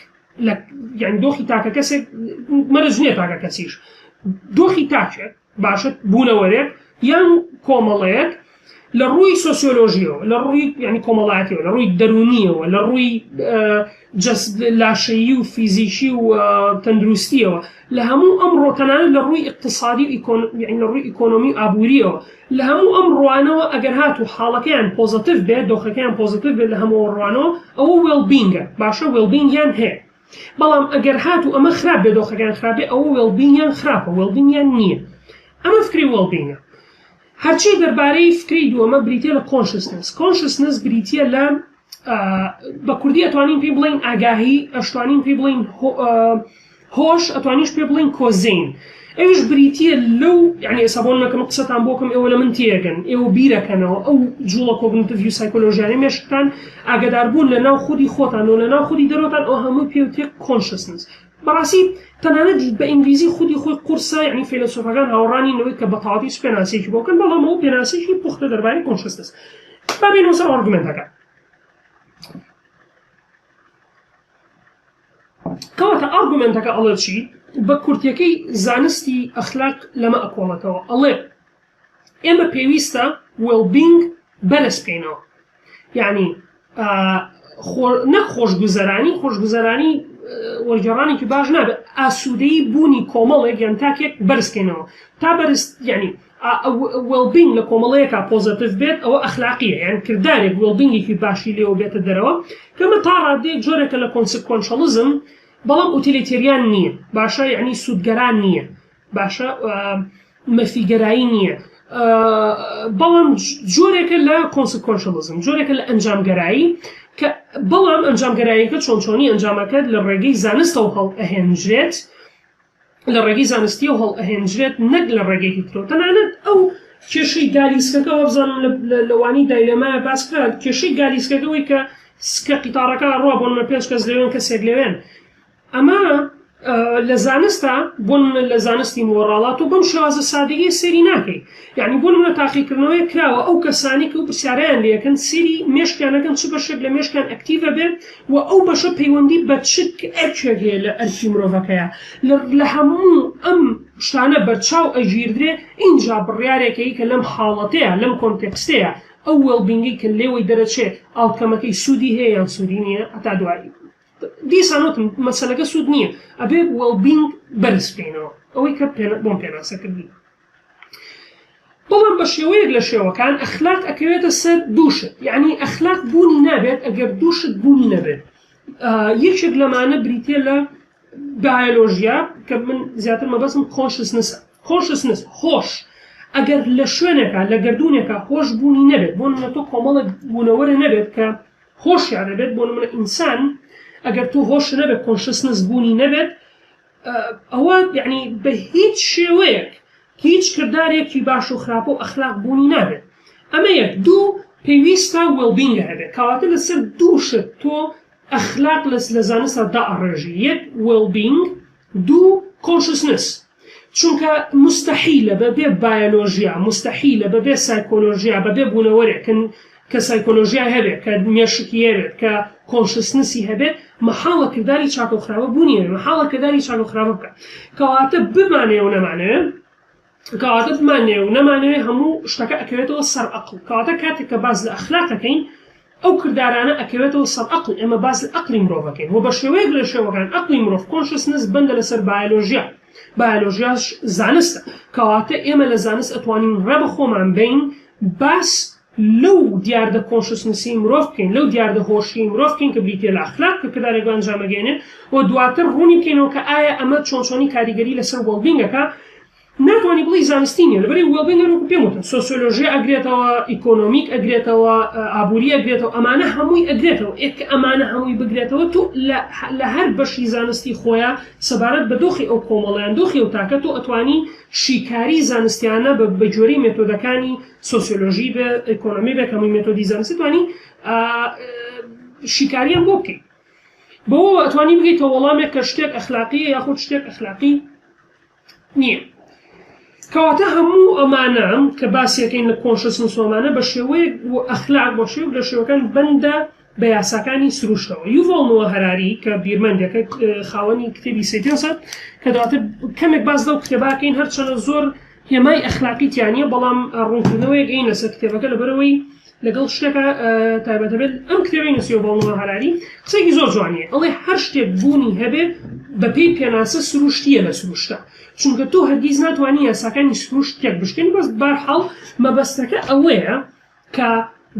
لە یانی دۆخی تاکە کەسێک مەرج نییە تاکە کەسیش دۆخی تاکێک باشە بوونەوەرێک یان کۆمەڵەیەک لە ڕووی سۆسیۆلۆژیەوە لە ڕووی یعنی کۆمەڵایەتیەوە لە ڕووی دەروونیەوە لە ڕووی لاشەیی و فیزیکی و تەندروستیەوە لە هەموو ئەم ڕۆتەنانە لە ڕووی اقتصادی و یعنی لە ڕووی ئیکۆنۆمی و ئابووریەوە لە هەموو ئەم ڕوانەوە ئەگەر هاتوو حاڵەکەیان positive بێت دۆخەکەیان positive بێت لە هەموو ڕوانەوە ئەوە well-being ە باشە well-being یان هەیە بەڵام ئەگەر هاتوو ئەمە خراپ بێ دۆخەکەیان خراپ بێ ئەوە well-being یان خراپە well-being یان نییە ئەمە فکری well-being ە هەرچی دەربارەی فکری دووەمە بریتە لە consciousness consciousness بریتە لە بە کوردی ئەتوانین پێی بڵین ئاگاهی ئەشتوانین پێی بڵین هۆش ئەتوانیش پێ بڵێین کۆزەین ئەویش بریتییە لەو یعنی ئێستا بۆ نمونە کە من قسەتان بۆ کەم ئێوە لە من تێگەن ئێوە بیرەکەنەوە ئەو جوڵە cognitive و سایکۆلۆژیانەی مێشکتان ئاگاداربوون لە ناو خودی خۆتان و لە ناو خودی دەرەوەتان ئەو هەمووی پێ وترێ consciousness بەڕاستی تەنانەت بە ئینگلیزی خودی خۆی قورسە یعنی فەیلەسوفەکان هاوڕانی لەوەی کە بە تەواوەتی چ پێناسەیەکی بۆ بکەن بەڵام ئەو پێناسەیەکی پوختە دەربارەی consciousness با بێینەوە سەر argument ەکە کەواتە argument ەکە ئەڵێ چی؟ بە کورتیەکەی زانستی ئەخلاق لەمە ئەکۆڵێتەوە ئەڵێ ئێمە پێویستە well-being بەرز بکەینەوە یعنی نەک خۆشگوزەرانی خۆشگوزەرانی وەرگێڕانێکی باش نابێت ئاسوودەی بوونی کۆمەڵێک یان تاکێک بەرزکەینەوە تا بەرز یعنی well-being لە کۆمەڵەیەکا positive بێت ئەوە ئەخلاقیە یان کردارێک well-being ێکی باشی لێوە بێتە دەرەوە کەمە تا ڕادەیەک جۆرێکە لە consequentialism بەڵام utilitarian نییە باشە یعنی سوودگەران نییە باشە مەفیگەرایی نییە بەڵام جۆرێکە لە consequentialism جۆرێکە لە ئەنجامگەرایی کە بەڵام ئەنجامگەراییەکە چۆن چۆنی ئەنجامەکە لە ڕێگەی زانستەوە هەڵئەهێنجرێت لە ڕێگەی زانستیەوە هەڵئەهێنجرێت نەک لە ڕێگەیەکی ترەوە تەنانەت ئەو کێشەی گالیسکەکە وابزانم لە وانەی dilemma یە باس کرا کێشەی گالیسکەکە ئەوەی کە سکە قیتارەکە ئەڕوا بۆ نمونە پێنج کەس لەوێن کەسێک لەوێن ئەمە لە زانستا بۆ نمونە لە زانستی مۆڕاڵا تۆ بەم شێوازە سادەیە سەیری ناکەی یعنی بۆ نمونە تاقیکردنەوەیەک کراوە ئەو کەسانی کە ئەو پرسیارەیان لێکەن سەیری مێشکیان ئەکەن چ بەشێک لە مێشکیان active بێ و ئەو بەشە پەیوەندی بە چ ئەرکێک هەیە لە ئەرکی مرۆڤەکەیا لە لە هەموو ئەم شتانە بەرچاو ئەگیردرێ ئینجا بڕیارێکەی کە لەم حاڵەتەیا لەم context ەیا ئەو well-being ەی کە لێوەی دەرەچێ outcome ەکەی سوودی هەیە یان سوودی نییە هەتا دوایی دیسان وتم مەسەلەکە سوود نییە ئەبێ well-being بەرز بکەینەوە ئەوەی کە بۆم پێناسە کردی. بەڵام بە شێوەیەک لە شێوەکان ئەخلاق ئەکەوێتە سەر دوو شت یەعنی ئەخلاق بوونی نابێت ئەگەر دوو شت بوونی نەبێت یەکێک لەمانە بریتە لە بایۆلۆژیا کە من زیاتر مەبەستم consciousness ە consciousness هۆش ئەگەر لە شوێنێکە لە گردونێکە هۆش بوونی نەبێت بۆ نمونە تۆ کۆمەڵێک بوونەوەرە نەبێت کە هۆشیان نەبێت بۆ نمونە ئینسان ئەگەر تۆ هۆش نەبێت consciousness بوونی نەبێت ئەوە یعنی بە هیچ شێوەیەک هیچ کردارێکی باش و خراپە و ئەخلاق بوونی نابێت ئەمە یەک دوو پێویستە well-being هەبێت کەواتە لەسەر دوو شت تۆ ئەخلاق لەس لە زانستا دائەڕێژی یەک well-being دوو consciousness چونکە موستەحیلە بەبێ بایۆلۆژیا موستەحیلە بەبێ سایکۆلۆژیا بەبێ بوونەوەرێک کە کە سایکۆلۆژیای هەبێت کە مێشکی هەبێت کە consciousness ی هەبێت مەحاڵە کرداری چاکە و خراپە بوونی هەبێت مەحاڵە کرداری چاکە و خراپە بکات کەواتە بمانەوێ و نەمانەوێ کەواتە بمانەوێ و نەمانەوێ هەموو شتەکە ئەکەوێتەوە سەر ئەقڵ کەواتە کاتێک کە باس لە ئەخلاق ئەکەین ئەو کردارانە ئەکەوێتەوە سەر ئەقڵ، ئێمە باس لە ئەقڵی مرۆڤ ئەکەین و بە شێوەیەک لە شێوەکان ئەقڵی مرۆڤ consciousness بەندە لەسەر بایۆلۆژیا، بایۆلۆژیاش زانستە، کەواتە ئێمە لە زانست ئەتوانین ڕێ بە خۆمان بەین باس لەو دیاردە consciousness ی مرۆڤ بکەین، لەو دیاردە هۆشیەی مرۆڤ بکەین کە بریتیە لە ئەخلاق کە کردارێک بە ئەنجام ئەگەیەنێ و دواتر ڕوونی بکەینەوە کە ئایا ئەمە چۆن چۆنی کاریگەری لەسەر well-being ئەکا. ناتوانی بڵێی زانستی نیە لەبەرئەوەی well-being هەر وەکو پێم وتن سۆسیۆلۆژیا ئەگرێتەوە economic ئەگرێتەوە ئابووری ئەگرێتەوە ئەمانە هەمووی ئەگرێتەوە ئێ کە ئەمانە هەمووی بگرێتەوە تۆ لە لە هەر بەشی زانستی خۆیا سەبارەت بە دۆخی ئەو کۆمەڵە یان دۆخی ئەو تاکە تۆ ئەتوانی شیکاری زانستیانە بە بە گوێرەی مێتۆدەکانی سۆسیۆلۆژی بێ ئیکۆنۆمی بێ کە هەمووی مێتۆدی زانستی توانی شیکاریان بۆ بکەی. بەوەوە ئەتوانی بگەیتە وەڵامێک کە شتێک ئەخلاقیە یاخود شتێک ئەخلاقی نییە. کەواتە هەموو ئەمانە کە باسیەکەین لە consciousness و ئەمانە بە شێوەیەک و ئەخلاق بە شێوەیەک لە شێوەکان بەندە بە یاساکانی سروشتەوە. یوڤاڵ نۆوا هەراری کە بیرمەندێکە خاوەنی کتێبی Sapiens ە کە دواتر کەمێک باس لەو کتێبە ئەکەین هەرچەنە زۆر هێمای ئەخلاقی تیا نییە بەڵام ڕوونکردنەوەیەک ئەین لەسەر کتێبەکە لەبەرئەوەی لەگەڵ شتێکا تایبەتە بێت ئەم کتێبەی نووسیوە یوڤاڵ نۆوا هەراری قسەیەکی زۆر جوانیە ئەڵێ هەر شتێک بوونی هەبێ بەپێی پێناسە سروشتیە لە سروشتا چونکە تۆ هەرگیز ناتوانی یاساکانی سروشت تێک بشکێنی بەس بارحاڵ مەبەستەکە ئەوەیە کە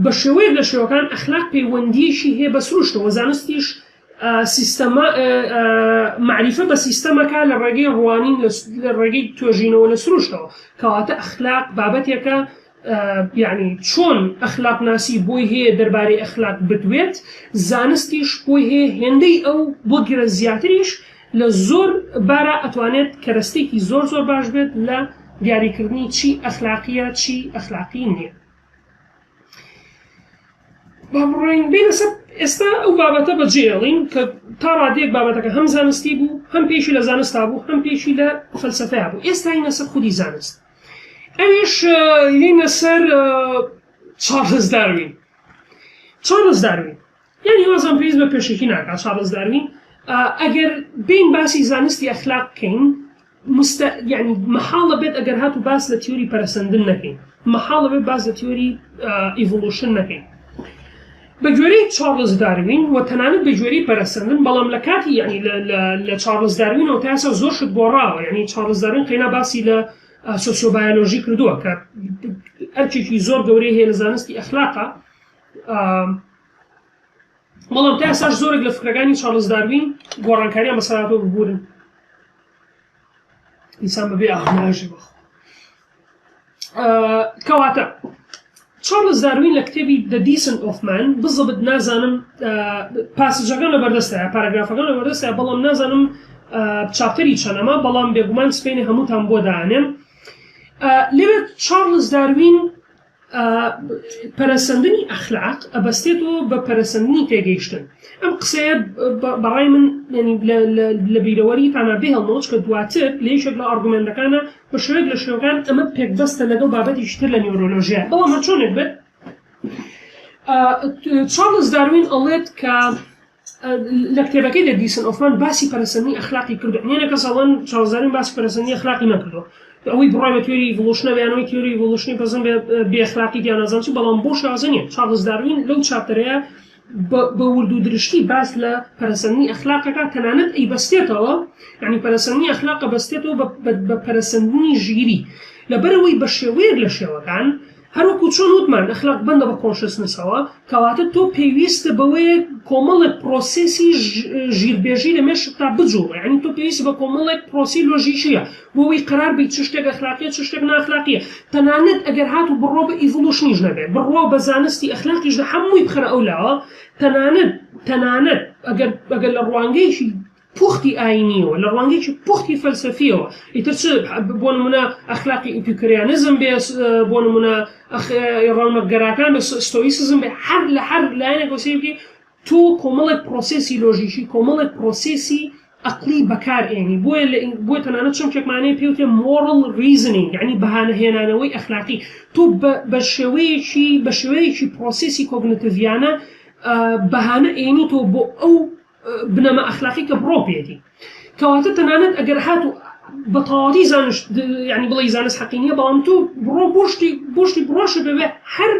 بە شێوەیەک لە شێوەکان ئەخلاق پەیوەندییەکی هەیە بە سروشتەوە، زانستیش سیستەمە مەعریفە بە سیستەمەکە لە ڕێگەی ڕوانین لە ڕێگەی توێژینەوە لە سروشتەوە، کەواتە ئەخلاق بابەتێکە یعنی چۆن ئەخلاقناسی بۆی هەیە دەربارەی ئەخلاق بدوێت، زانستیش بۆی هەیە هێندەی ئەو بگرە زیاتریش لە زۆر بارا ئەتوانێت کەرەستەیەکی زۆر زۆر باش بێت لە دیاریکردنی چی ئەخلاقیە چی ئەخلاقی نییە. با بڕۆین بینە سەر ئێستا ئەو بابەتە بەجێڵین کە تا ڕادەیەک بابەتەکە هەم زانستی بوو هەم پێشی لە زانستا بوو هەم پێشی لە فەلسەفەیا بوو ئێستا ینە سەر خودی زانست ئەویش ینە سەر چارلز داروین چارلز داروین یانی وازم پێویست بە پێشەکی ناکات چارلز داروین ئەگەر بین باسی زانستی ئەخلاق بکەین مستە یانی مەحاڵە بێت ئەگەر هاتوو باس لە تیۆری پەرەسەندن نەکەین مەحاڵە بێت باس لە تیۆری evolution نەکەین بە گوێرەی چارلز داروین و تەنانەت بە گوێرەی پەرەسەندن بەڵام لە کاتی یعنی لە چارلز داروینەوە تا ئێستا زۆر شت گۆڕاوە یعنی چارلز داروین قەینا باسی لە سۆسیۆبایۆلۆژی کردووە کە ئەرکێکی زۆر گەورەی هەیە لە زانستی ئەخلاقە بەڵام تا ئێستاش زۆرێک لە فکرەکانی چارلز داروین گۆڕانکاریان بەسەر هاتووە ببورن ئینسان بەبێ ئاو ناژی بەخوا کەواتە چارلز داروین لە کتێبی The Descent of Man بزەبت نازانم passage ەکان لە بەردەستە پاراگرافەکان لە بەردەستە بەڵام نازانم chapter ی چەنەمە بەڵام بێگومان سپینی هەمووتان بۆ دانێم لێ چارلز داروین پەرەسەندنی ئەخلاق ئەبەستێتەوە بە پەرەسەندنی تێگەیشتن. ئەم قسەیە بە ڕای من یانی لە بیرەوەریتانا بهێڵمەوە چونکە دواتر لە یەکێک لە argument ەکانا بە شێوەیەک لە شێوەکان ئەمە پێکبەستە لەگەڵ بابەتێکی تر لە نیۆرۆلۆژیا بەڵام هەرچۆنێک بێت چارلز داروین ئەڵێت کە لە کتێبەکەی The Descent of Man باسی پەرەسەندنی ئەخلاقی کردووە هەنێک کەس ئەڵێن چارلز داروین باسی پەرەسەندنی ئەخلاقی نەکردووە ئەوەی بڕوای بە تیۆری evolution ە یان ئەوەی تیۆری evolution ی پەسەند بێ بێ ئەخلاقی تیا نازانم چی بەڵام بۆ شازە نییە چارلز داروین لەو chapter ەیە بە ورد و درشتی باس لە پەرەسەندنی ئەخلاقەکە تەنانەت ئەیبەستێتەوە یعنی پەرەسەندنی ئەخلاقە بەستێتەوە بە پەرەسەندنی ژیری لەبەرئەوەی بە شێوەیەک لە شێوەکان هەروەکو چۆن وتمان ئەخلاق بەندە بە consciousness ەوە، کەواتە تۆ پێویستت بەوەیە کۆمەڵێک پرۆسێسی ژیربێژی لە مێشکتا بجوڵێ، یانی تۆ پێویستت بە کۆمەڵێک پرۆسەی لۆژیکییە بۆ ئەوەی قەرار بەی چ شتێک ئەخلاقییە چ شتێک نائەخلاقییە، تەنانەت ئەگەر هاتوو بڕوا بە evolution یش نەبێ، بڕوا بە زانستی ئەخلاقیش نە هەمووی بخەرە ئەو لاوە، تەنانەت تەنانەت ئەگەر ئەگەر لە ڕوانگەیەکی پوختی ئایینییەوە، لە ڕوانگەیەکی پوختی فەلسەفییەوە، ئیتر چ بۆ نموونە ئەخلاقی Epicureanism بێ، بۆ نموونە ڕەونەقگەراکان بێ، Stoicism بێ، هەر لە هەر لایەنێکەوە سەیر بکەی، تۆ کۆمەڵێک پرۆسێسی لۆژیکی، کۆمەڵێک پرۆسێسی ئەقڵی بەکار ئێنی، بۆیە لە بۆیە تەنانەت چەمکێکمان هەیە پێی وترێ moral reasoning، یەعنی بەهانە هێنانەوەی ئەخلاقی، تۆ بە بە شێوەیەکی بە شێوەیەکی پرۆسێسی cognitive یانە بەهانە ئێنیتەوە بۆ ئەو بنەما ئەخلاقی کە بڕۆ پێیەتی کەواتە تەنانەت ئەگەر هاتوو بە تەواوەتی زانست یعنی بڵێ زانست حەقی نییە بەڵام تۆ بڕۆ بۆشتی بۆشتی بڕۆشە بێ هەر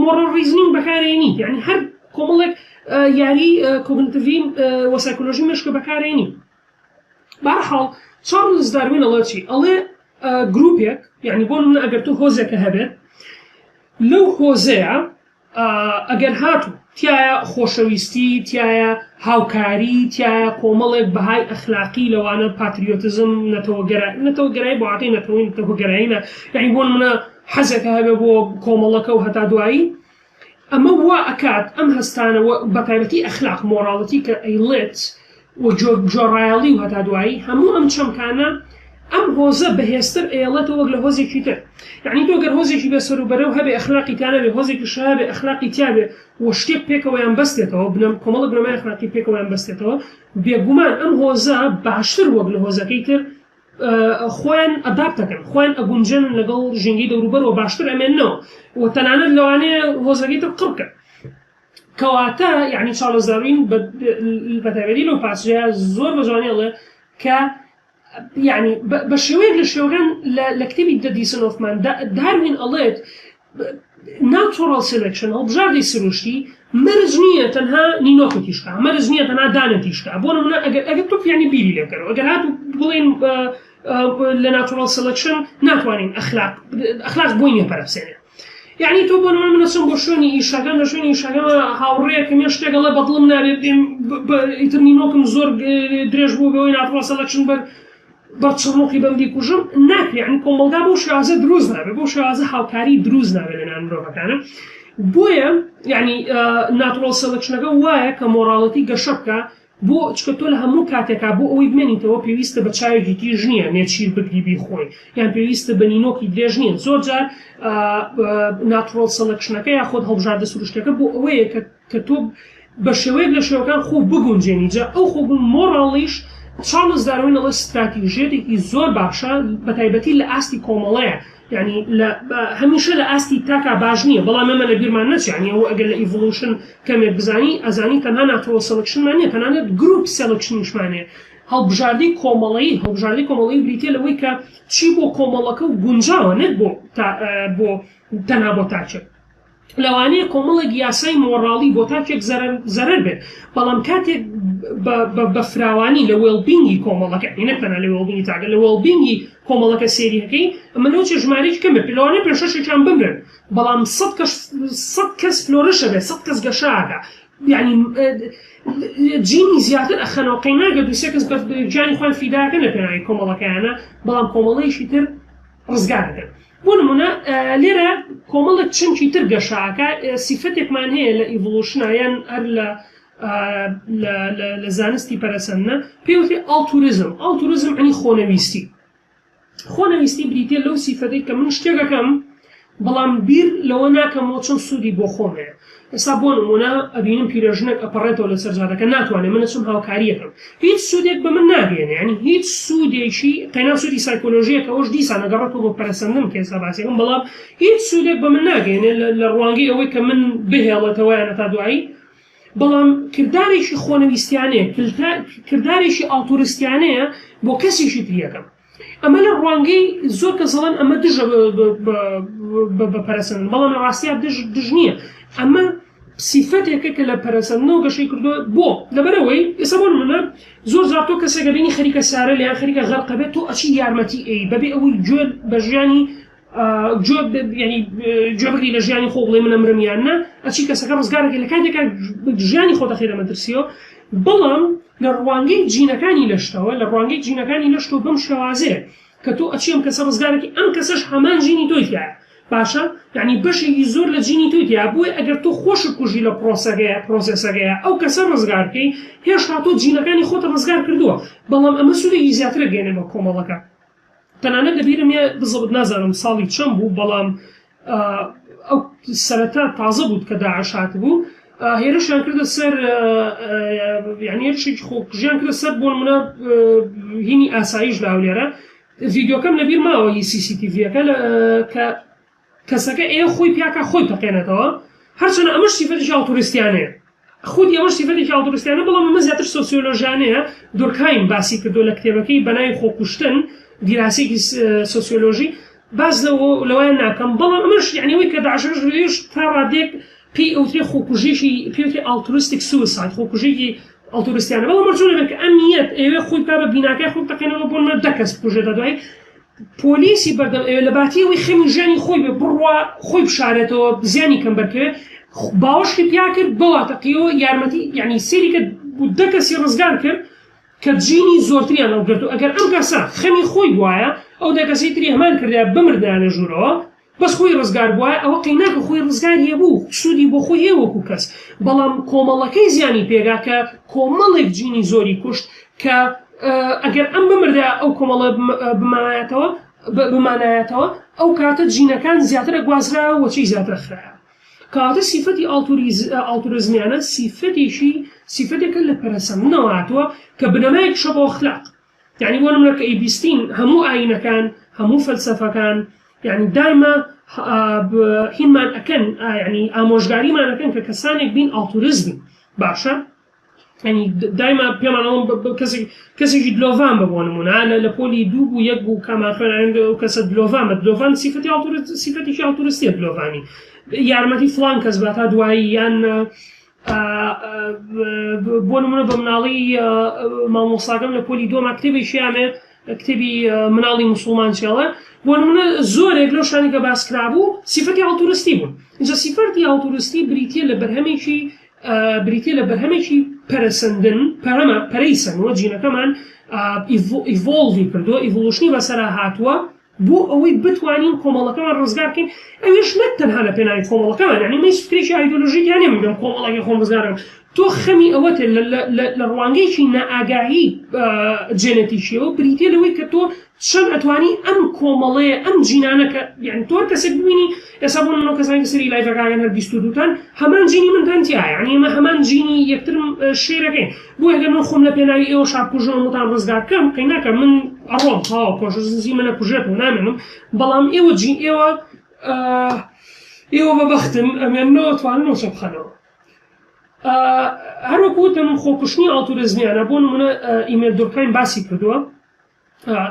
moral reasoning بەکارێنی یعنی هەر کۆمەڵێک یاری cognitive ی و سایکۆلۆژی مشکە بەکارێنی بەهەرحاڵ چارلز داروین ئەڵێ چی ئەڵێ گروپێک یعنی بۆ نمونە ئەگەر تۆ هۆزێکە هەبێت لەو هۆزەیە ئەگەر هاتوو تیایا خۆشەویستی، تیایا هاوکاری، تیایا کۆمەڵێک بەهای ئەخلاقی لەوانە patriotism، نەتەوەگەرا، نەتەوەگەرایی بە واتای نەتەوەی نەتەوەگەرایی نا، یانی بۆ نموونە حەزێکە هەبێ بۆ کۆمەڵەکە و هەتا دوایی، ئەمە وا ئەکات ئەم هەستانە و بەتایبەتی ئەخلاق، morality کە ئەیڵێت و گوێڕایەڵی و هەتا دوایی، هەموو ئەم چەمکانە. ئەم هۆزە بەهێزتر ئەیەڵێتەوە وەک لە هۆزێکی تر. یەعنی تۆ گەر هۆزێکی بێسەروبەرەو هەبێ ئەخلاقی تیا نەبێ، هۆزێکیش هەبێ ئەخلاقی تیا بێ و شتێک پێکەوەیان بەستێتەوە، بنەم کۆمەڵێک بنەمای ئەخلاقی پێکەوەیان بەستێتەوە، بێگومان ئەم هۆزە باشتر وەک لە هۆزەکەی تر خۆیان adapt ئەکەن، خۆیان ئەگونجێنن لەگەڵ ژینگەی دەوروبەر و باشتر ئەمێننەوە و تەنانەت لەوانەیە هۆزەکەی تر قڕ بکەن. کەواتە یەعنی چارلز داروین بە تایبەتی لەو passage ەیە زۆر بە جوانی ئەڵێ کە یەعنی بە شێوەیەک لە شێوەکان لە کتێبی The Descent of Man داروین ئەڵێت natural selection هەڵبژاردەی سروشتی مەرج نییە تەنها نینۆکە تیشکا مەرج نییە تەنها دانە تیشکا بۆ نمونە ئەگەر ئەگەر تۆ یعنی بیری لێ بکەرەوە ئەگەر هاتوو بڵێن لە natural selection ناتوانین ئەخلاق ئەخلاق بۆی نییە پەرەبسێنێ یعنی تۆ بۆ نمونە من ئەچم بۆ شوێنی ئیشەکەم لە شوێنی ئیشەکەمە هاوڕێیەکم یە شتێک ئەڵێ بەدڵم نابێ ئیتر نینۆکم زۆر درێژ بوو بەوەی natural selection بەر بەر چڕنووقی بەم بیکوژم ناکرێ یعنی کۆمەڵگا بەو شێوازە دروست نابێ بەو شێوازە هاوکاری دروست نابێ لەنێوان مرۆڤەکانە بۆیە یعنی natural selection ەکە وایە کە morality گەشە بکە بۆ چکە تۆ لە هەموو کاتێکا بۆ ئەوەی بمێنیتەوە پێویستە بە چاوێکی تیژ نییە نێچیر بگری بیخۆی یان پێویستە بە نینۆکی درێژ نییە زۆر جار natural selection ەکە یاخود هەڵبژاردە سروشتەکە بۆ ئەوەیە کە کە تۆ بە شێوەیەک لە شێوەکان خۆ بگونجێنی جا ئەو خۆ مۆڕاڵیش چارلز داروین ئەڵێ ستراتیژیەتێکی زۆر باشە بە تایبەتی لە ئاستی کۆمەڵەیە یعنی لە هەمیشە لە ئاستی تاکا باش نییە بەڵام ئێمە لە بیرمان نەچێ یعنی ئەوە ئەگەر لە evolution کەمێک بزانی ئەزانی تەنها natural selection مان نییە تەنانەت group selection یشمان هەیە هەڵبژاردەی کۆمەڵەیی هەڵبژاردەی کۆمەڵەیی بریتیە لەوەی کە چی بۆ کۆمەڵەکە و گونجاوە نەک بۆ تا بۆ تەنها بۆ تاکێک لەوانەیە کۆمەڵێک یاسای مۆڕاڵی بۆ تاکێک زەرەر بێت، بەڵام کاتێک بە فراوانی لە well-being ی کۆمەڵەکە، یانی نەک تەنها لە well-being ی تاکە، لە well-being ی کۆمەڵەکە سەیری ئەکەی، ئەمە لەوچێ ژمارەیەکی کەم بێت، لەوانەیە پێنج شەشێکیان بمرن، بەڵام سەت کەس flourish ئەبێت، سەت کەس گەشە ئەکا، یانی جینی زیاتر ئەخەنەوە، قەیناکە دوو سێ کەس بە گیانی خۆیان فیدا ئەکەن لە پێناوی کۆمەڵەکەیانا، بەڵام کۆمەڵەیەکی تر ڕزگار ئەکەن. بۆ نمونە لێرە کۆمەڵێک چەمکی تر گەشە ئەکا، سیفەتێکمان هەیە لە evolution ا یان هەر لە لە زانستی پەرەسەندنە پێی وترێ altruism، altruism یەعنی خۆنەویستی. خۆنەویستی بریتیە لەو سیفەتەی کە من شتێک ئەکەم بەڵام بیر لەوە ناکەمەوە چەند سوودی بۆ خۆم هەیە. ئێستا بۆ نموونە ئەبینم پیرەژنێک ئەپەڕێتەوە لەسەر جادەکە ناتوانێ من ئەچم هاوکاری ئەکەم هیچ سوودێک بە من ناگەیەنێ یانی هیچ سوودێکی قەینا سوودی سایکۆلۆژیە کە ئەوش دیسان ئەگەڕێتەوە بۆ پەرەسەندن کە ئێستا باسی ئەکەم بەڵام هیچ سوودێک بە من ناگەیەنێ لە ڕوانگەی ئەوەی کە من بهێڵێتەوە یان هەتا دوایی بەڵام کردارێکی خۆنەویستیانەیە کردارێکی ئاڵتورستیانەیە بۆ کەسێکی تری ئەکەم. ئەمە لە ڕوانگەی زۆر کەس دەڵێن ئەمە دژە بە پەرەسەندن، بەڵام لە ڕاستیا دژ دژ نییە. ئەمە سیفەتێکە کە لە پەرەسەندنەوە گەشەی کردووە. بۆ؟ لەبەرئەوەی ئێستا بۆ نموونە زۆر جار تۆ کەسێک ئەبینی خەریکە سارە لێ یان خەریکە غەرق ئەبێت، تۆ ئەچی یارمەتی ئەی بەبێ ئەوەی گوێ بە ژیانی گوێ یانی گوێ بگری لە ژیانی خۆ بڵێ من ئەمرم یان نا، ئەچی کەسەکە ڕزگار ئەکەی لە کاتێکا ژیانی خۆت ئەخەیتە مەترسیەوە. بەڵام لە ڕوانگەی جینەکانی لەشتەوە، لە ڕوانگەی جینەکانی لەشتەوە بەم شێوازەیە کە تۆ ئەچی ئەم کەسە ڕزگارەکەی ئەم کەسەش هەمان جینی تۆی تیایە باشە یانی بەشێکی زۆر لە جینی تۆی تیایە بۆیە ئەگەر تۆ خۆشت کوژی لە پرۆسەکەیە پرۆسێسەکەیە ئەو کەسە ڕزگار بکەی هێشتا تۆ جینەکانی خۆت ڕزگار کردووە بەڵام ئەمە سوودێکی زیاتر ئەگەیەنێ بە کۆمەڵەکە. تەنانەت لەبیرم یە بزەبت نازانم ساڵی چەند بوو بەڵام ئەو سەرەتا تازە بوو کە داعش هاتبوو هێرشیان کردە سەر یعنی هێرشێکی خۆکوژیان کردە سەر بۆ نمونە هینی ئاسایش لە هەولێرە ڤیدیۆکەم لەبیر ماوە هی CCTV یەکە کە کەسەکە ئێ خۆی پیاکا خۆی تەقێنێتەوە هەرچەنە ئەمەش سیفەتێکی ئاڵتوریستیانەیە خودی ئەمەش سیفەتێکی ئاڵتوریستیانە بەڵام ئەمە زیاتر سۆسیۆلۆژیانەیە دورکهایم باسی کردووە لە کتێبەکەی بەناوی خۆکوشتن دیراسەیەکی سۆسیۆلۆژی باس لەوە لەوەیان ناکەم بەڵام ئەمەش یعنی ئەوەی کە داعشەکەش لەوێش تا ڕادەیەک پێی ئەوترێ خۆکوژیی پێی ئەوترێ altruistic suicide خۆکوژیی ئاڵتوریستیانە بەڵام مەرجوو نەبێت کە ئەم نیەت ئەیەوێ خۆی بکا بە بیناکای خۆی بتەقێنەوە بۆ نمونە دە کەس بکوژێت تا دوایی پۆلیسی بەردەم ئەوێ لەباتی ئەوەی خەمی ژیانی خۆی بێ بڕوا خۆی بشارێتەوە زیانی کەم بەرکەوێ باوەشی پیا کرد بەوا تەقیەوە یارمەتی یعنی سەیری کرد دە کەسی ڕزگار کرد کە جینی زۆرتریان هەڵگرت و ئەگەر ئەم کەسە خەمی خۆی بوایە ئەو دە کەسەی تری هەمان کردایە بمردایە لە ژوورەوە بەس خۆی ڕزگار بوایە ئەوە قەیناکە خۆی ڕزگاری هەبوو سوودی بۆ خۆی هەیە وەکو کەس بەڵام کۆمەڵەکەی زیانی پێگا کە کۆمەڵێک جینی زۆری کوشت کە. ئەگەر ئەم بمردایە ئەو کۆمەڵە بمایەتەوە بمانایەتەوە ئەو کاتە جینەکان زیاتر ئەگوازرایەوە وەچەی زیاتر ئەخرایەوە. کەواتە سیفەتی ئاڵتوریزمیانە سیفەتێکی سیفەتێکە لە پەرەسەندنەوە هاتووە کە بنەمایەکیشە بۆ ئەخلاق. یانی بۆ نمونە کە ئەیبیستین هەموو ئایینەکان هەموو فەلسەفەکان یانی دایمە هینمان ئەکەن یانی ئامۆژگاریمان ئەکەن کە کەسانێک بین ئاڵتوریست بین باشە ینی دایما پێمان ئەڵم کەسێک کەسێکی دلۆڤان بە بۆ نمونە لە لە پۆلی دوو بوو یەک بوو کامان خوێنان ئەو کەسە دلۆڤان بە دلۆڤان سیفەتی ئاڵتورست سیفەتێکی ئاڵتورستیە دلۆڤانی یارمەتی فڵان کەس بە تا دوایی یان بۆ نمونە بە مناڵی مامۆساکەم لە پۆلی دووەما کتێبێکی ئامێ کتێبی مناڵی موسڵمان چێڵە بۆ نمونە زۆرێک لەو شتانەی کە باس کرابوو سیفەتی ئاڵتورستی بوون ئینجا سیفەرتی ئاڵتورستی بریتیە لە بەرهەمێکی بریتیە لە بەرهەمێکی پەرەسەندن پەرەمە پەرەی سەنووە جینەکەمان evolve ی کردووە evolution ی بەسەرا هاتووە بۆ ئەوەی بتوانین کۆمەڵەکەمان ڕزگار بکەین ئەویش نەک تەنها لە پێناوی کۆمەڵەکەمان یعنی من هیچ فکرێکی ئایدۆلۆژیکیان نیە من بێم کۆمەڵەکەی خۆم ڕزگار بکەم تۆ خەمی ئەوەتە لە ڕوانگەیەکی نائاگاهی جێنەتیکیەوە بریتیە لەوەی کە تۆ چەند ئەتوانی ئەم کۆمەڵەیە ئەم جینانە کە یعنی تۆ هەر کەسێک ببینی ئێستا بۆ نمونە کەسانی کە سەیری لایڤەکان هەر 22 تان هەمان جینی منتان تیایە یعنی ئێمە هەمان جینی یەکترم share ەکەین بۆیە گەر من خۆم لە پێناوی ئێوە شا بکوژم هەمووتان ڕزگار بکەم قەی ناکا من ئەڕۆم تەواو consciousness ی منە کوژێتەوە نامێنم بەڵام ئێوە جین ئێوە ئێوە بە بەختن ئەمێننەوە توانن وەچە بخەنەوە هەروەکو وتم خۆکوشتنی ئاڵتورزمیانە بۆ نمونە ئیمێل دورکایم باسی کردووە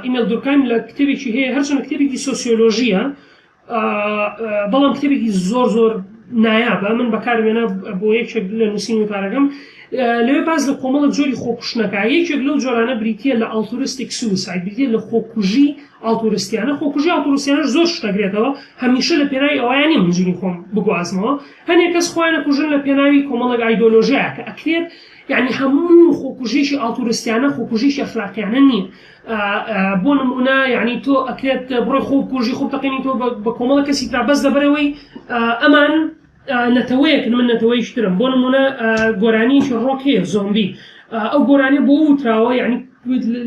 ئیمیل دورکایم لە کتێبێکی هەیە هەرچەندە کتێبێکی سۆسیۆلۆژیە بەڵام کتێبێکی زۆر زۆر نایابە من بەکارمێنە بۆ یەکێک لە نووسین وتارەکەم لەوێ باس لە کۆمەڵە جۆری خۆکوشتنەکە یەکێک لەو جۆرانە بریتە لە altruistic suicide بریتە لە خۆکوژی ئاڵتورستیانە خۆکوژی ئاڵتورستیانەش زۆر شتەگرێتەوە هەمیشە لە پێناوی ئەوەیان نیە من جینی خۆم بگوازمەوە هەنێک کەس خۆیان ئەکوژن لە پێناوی کۆمەڵێک ئایدۆلۆژیایە کە ئەکرێت یەعنی هەموو خۆکوژیەکی ئاڵتورستیانە خۆکوژیەکی ئەخلاقیانە نییە بۆ نمونە یعنی تۆ ئەکرێت بڕۆی خۆ بکوژی خۆ بتەقێنی تۆ بە کۆمەڵە کەسی ترا بەس لەبەرەوەی ئەمان نەتەوەیەکن من نەتەوەیش ترم بۆ نمونە گۆرانیەکی ڕۆک هەیە زۆمبی ئەو گۆرانیە بۆ وتراوە یعنی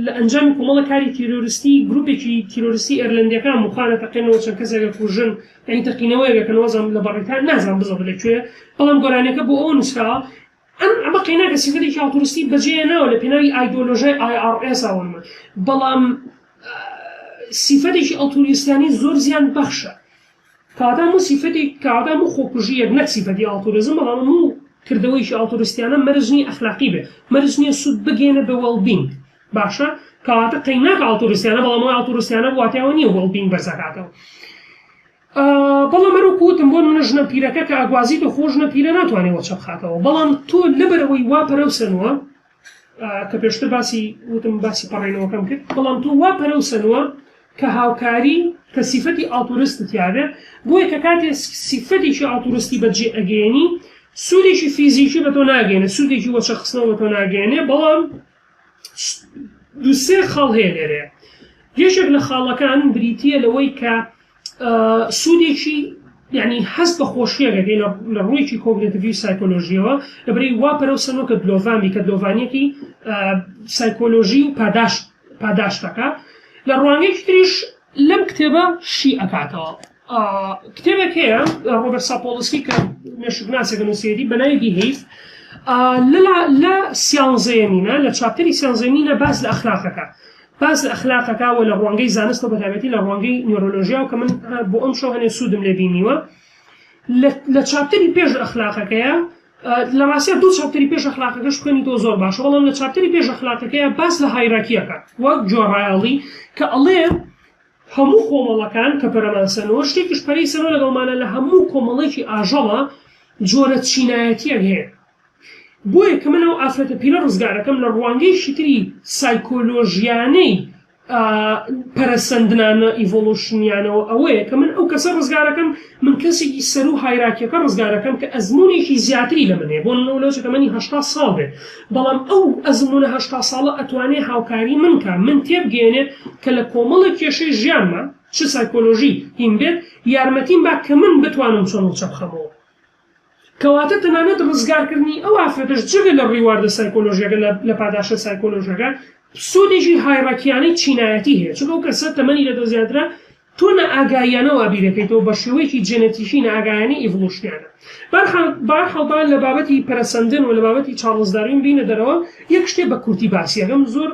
لە ئەنجامی کۆمەڵە کاری تیرۆریستی گروپێکی تیرۆریستی ئێرلەندیەکان موخانە تەقێنەوە چەند کەسێک کوژن یعنی تەقینەوەیەکە نازانم لە بەڕیتان نازانم بزەبت لە کوێ بەڵام گۆرانیەکە بۆ ئەوە نووسراوە ئەم ئەمە قەیناکە سیفەتێکی ئاڵتورستی بەجێ ناوە لە پێناوی ئایدۆلۆژای IRS ئەوە بەڵام سیفەتێکی ئەڵتوریستیانی زۆر زیان بەخشە کەواتە هەموو سیفەتێک کەواتە هەموو خۆکوژییەک نەک سیفەتی ئاڵتوریزم بەڵام هەموو کردەوەیەکی ئاڵتوریستیانە مەرج نییە ئەخلاقی بێ مەرج نییە سوود بگەیەنێ بە well-being باشە کەواتە قەیناکە ئاڵتوریستیانە بەڵام ئەوەی ئاڵتوریستیانە واتای ئەوە نییە well-being بەرز ئەکاتەوە بەڵام هەروەکو وتم بۆ نمونە ژنە پیرەکە کە ئەگوازیتەوە خۆ ژنە پیرە ناتوانێ وەچە بخاتەوە بەڵام تۆ لەبەرئەوەی وا پەرەوسەنووە کە پێشتر باسی وتم باسی پەڕینەوەکەم کرد بەڵام تۆ وا پەرەوسەنووە کە هاوکاری کە سیفەتی ئاڵتورست تیاێ بۆیە کە کاتێ سیفەتێکی ئاڵتورستی بەجێ ئەگەیەنی سوودێکی فیزیکی بە تۆ ناگەێنێ سوودێکی وەچە خستنەوە بە تۆ ناگەێنێ بەڵام دوو سێ خاڵ هەیە لێرەیە یەکێک لە خاڵەکان بریتییە لەوەی کە سوودێکی یعنی هەست بە خۆشیەک ئەکەی لە ڕوویەکی cognitive ی و سایکۆلۆژیەوە لەبەرەی وا پەرەو سەنوە کە دلۆڤان بی کە دلۆڤانیەکی سایکۆلۆژی و پاداشت پاداشتەکە لە ڕوانگەیەکی تریش لەم کتێبە شی ئەکاتەوە کتێبێک هەیە ڕۆبەرت ساپۆڵسکی کە مێشکناسێکە نووسێتی بە ناوی Behave لە سیانزەیەمینە لە chapter ی سیانزەیەمینە باس لە ئەخلاقەکە باس لە ئەخلاقەکە و لە ڕوانگەی زانستەوە بەتایبەتی لە ڕوانگەی نیۆرۆلۆژیاوە کە من بۆ ئەم شەو هەنێ سوودم لێ بینیوە لە chapter ی پێش ئەخلاقەکەیە لە ڕاستیا دوو chapter ی پێش ئەخلاقەکەش بخوێنیتەوە زۆر باشە بەڵام لە chapter ی پێش ئەخلاقەکەیە باس لە hierarchy ەکە وەک گوێڕایەڵی کە ئەڵێ هەموو کۆمەڵەکان کە پەرەمان سەنەوە شتێکیش پەرەی سەنەوە لەگەڵمانە لە هەموو کۆمەڵێکی ئاژەڵە جۆرە چینایەتیەک هەیە بۆیە کە من ئەو ئافرەتە پیرە ڕزگارەکەم لە ڕوانگەیەکی تری سایکۆلۆژیانەی پەرەسەندنانە evolution یانەوە ئەوەیە کە من ئەو کەسە ڕزگارەکەم من کەسێکی سەروو hierarchy ەکە ڕزگارەکەم کە ئەزموونێکی زیاتری لە من هەیە بۆ نمونە لەوچە تەمەنی 80 ساڵ بێت بەڵام ئەو ئەزموونە 80 ساڵە ئەتوانێ هاوکاری من کا من تێبگەیەنێت کە لە کۆمەڵێک کێشەی ژیانما چ سایکۆلۆژی هین بێت یارمەتیم با کە من بتوانم چۆن وڵچە بخەمەوە کەواتە تەنانەت ڕزگارکردنی ئەو ئافرەتەش جگە لە reward ە سایکۆلۆژیەکە لە پاداشتە سایکۆلۆژیەکە. سوودێکی هایڕاکیانەی چینایەتی هەیە چونکە ئەو کەسە تەمەنی لە تۆ زیاترە تۆ نائاگاییانە وا بیرەکەیتەوە بە شێوەیەکی جێنێتیکی نائاگایانەی ئیڤڵوشنیانە. بەهەرحاڵ با لە بابەتی پەرەسەندن و لە بابەتی چارڵز داروین بینە دەرەوە یەک شتێ بە کورتی باسی ئەکەم زۆر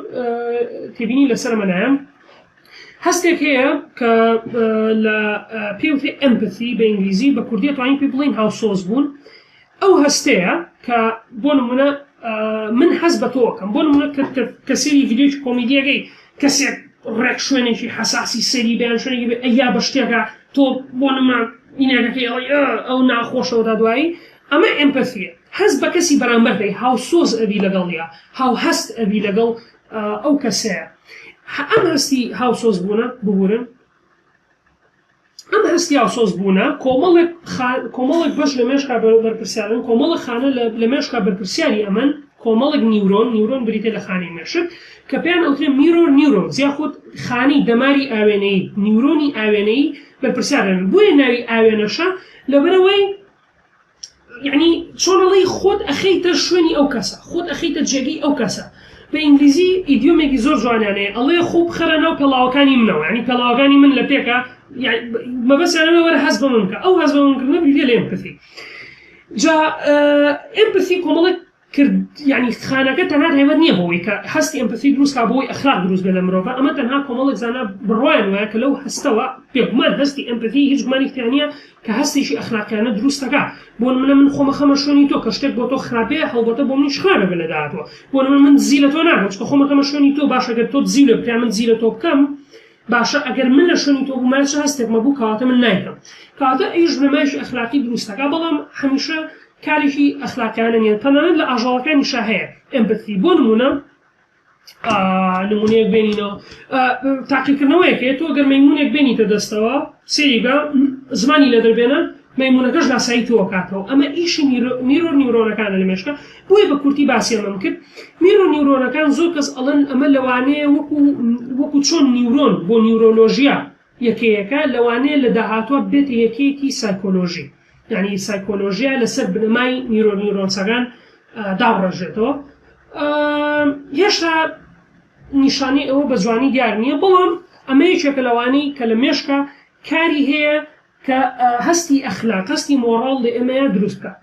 تێبینی لەسەر ئەمە نایەم هەستێک هەیە کە لە پێ وترێ empathy بە ئینگلیزی بە کوردی ئەتوانین پێی بڵێین هاوسۆز بوون ئەو هەستەیە کە بۆ نمونە من هەست بە تۆ ئەکەم بۆ نمونە کە سەیری ڤیدیۆیەکی کۆمیدی ئەکەی کەسێک ڕێک شوێنێکی حەساسی سەری بێ یان شوێنێکی بێ ئەیا بە شتێکە تۆ بۆ نمونە ئینەکەکەی ئەڵێی ئە ئەو ناخۆشەوە تا دوایی ئەمە empathy یە هەست بە کەسی بەرامبەر دەی هاوسۆز ئەبی لەگەڵیا هاوهەست ئەبی لەگەڵ ئەو کەسەیە ئەم هەستی هاوسۆز بوونە ببورن ئەم هەستی هاوسۆز بوونە کۆمەڵێک کۆمەڵێک بەش لە مێشکا بەرپرسیارن، کۆمەڵێک خانە لە مێشکا بەرپرسیاری ئەمەن، کۆمەڵێک نیورۆن، نیورۆن بریتیە لە خانەی مێشک، کە پێیان ئەوترێ mirror neurons یاخود خانەی دەماری ئاوێنەیی، نیورۆنی ئاوێنەیی بەرپرسیارن، بۆیە ناوی ئاوێنەشە لەبەرئەوەی یەعنی چۆن ئەڵێی خۆت ئەخەیتە شوێنی ئەو کەسە خۆت ئەخەیتە جێگەی ئەو کەسە بە ئینگلیزی idiom ێکی زۆر جوانیان هەیە ئەڵێ خۆ بخەرە ناو پێڵاوەکانی منەوە یعنی پێڵاوەکانی من لە پێکە مەبەستیان ئەوەیە وەرە هەست بە من بکە ئەو هەست بە من کردنە بریتیە لە empathy جا empathy کۆمەڵێک کرد یانی خانەکە تەنها تایبەت نییە بەوەی کە هەستی empathy دروست کا بۆی ئەخلاق دروست بێت لە مرۆڤا ئەمە تەنها کۆمەڵێک زانا بڕوایان وایە کە لەو هەستەوە بێگومان هەستی empathy هیچ گومانێکی تیا نییە کە هەستێکی ئەخلاقیانە دروست دەکا بۆ نمونە من خۆم ئەخەمە شوێنی تۆ کە شتێک بۆ تۆ خراپ بێ هەڵبەتە بۆ منیش خراپە بێ لە داهاتووە بۆ نمونە من دزی لە تۆ ناکەم چونکە خۆم ئەخەمە شوێنی تۆ باشە گەر تۆ دزی لێ بکەی من دزی لە تۆ بکەم باشە ئەگەر من لە شوێنی تۆ بوومایە چ هەستێکم ئەبوو کەواتە من نایکەم کەواتە ئەویش بنەمایەکی ئەخلاقی دروست دەکا بەڵام هەمیشە کارێکی ئەخلاقیانە نیە تەنانەت لە ئاژەڵەکانیشا هەیە empathy بۆ نمونە نمونەیەک بێنینەوە تاقیکردنەوەیەک هەیە تۆ گەر مەیمونێک بێنیتە دەستەوە سەیری بە زمانی لە دەربێنە مەیمونەکەش لاسایی تۆ کاتەوە ئەمە ئیشی mirror neuron ەکانە لە مێشکە بۆیە بە کورتی باسی ئەمەم کرد mirror neuron ەکان زۆر کەس ئەڵێن ئەمە لەوانەیە وەکو وەکو چۆن نیورۆن بۆ نیورۆلۆژیا یەکەیەکە لەوانەیە لە داهاتوە بێتە یەکەیەکی سایکۆلۆژی یعنی سایکۆلۆژیا لەسەر بنەمای mirror neurons ەکان دابڕێژێتەوە هێشتا نیشانەی ئەوە بە جوانی دیار نییە بەڵام ئەمە یەکێکە لەوانەی کە لە مێشکە کاری هەیە کە هەستی ئەخلاق هەستی مۆڕاڵ لە ئێمەیا دروست بکات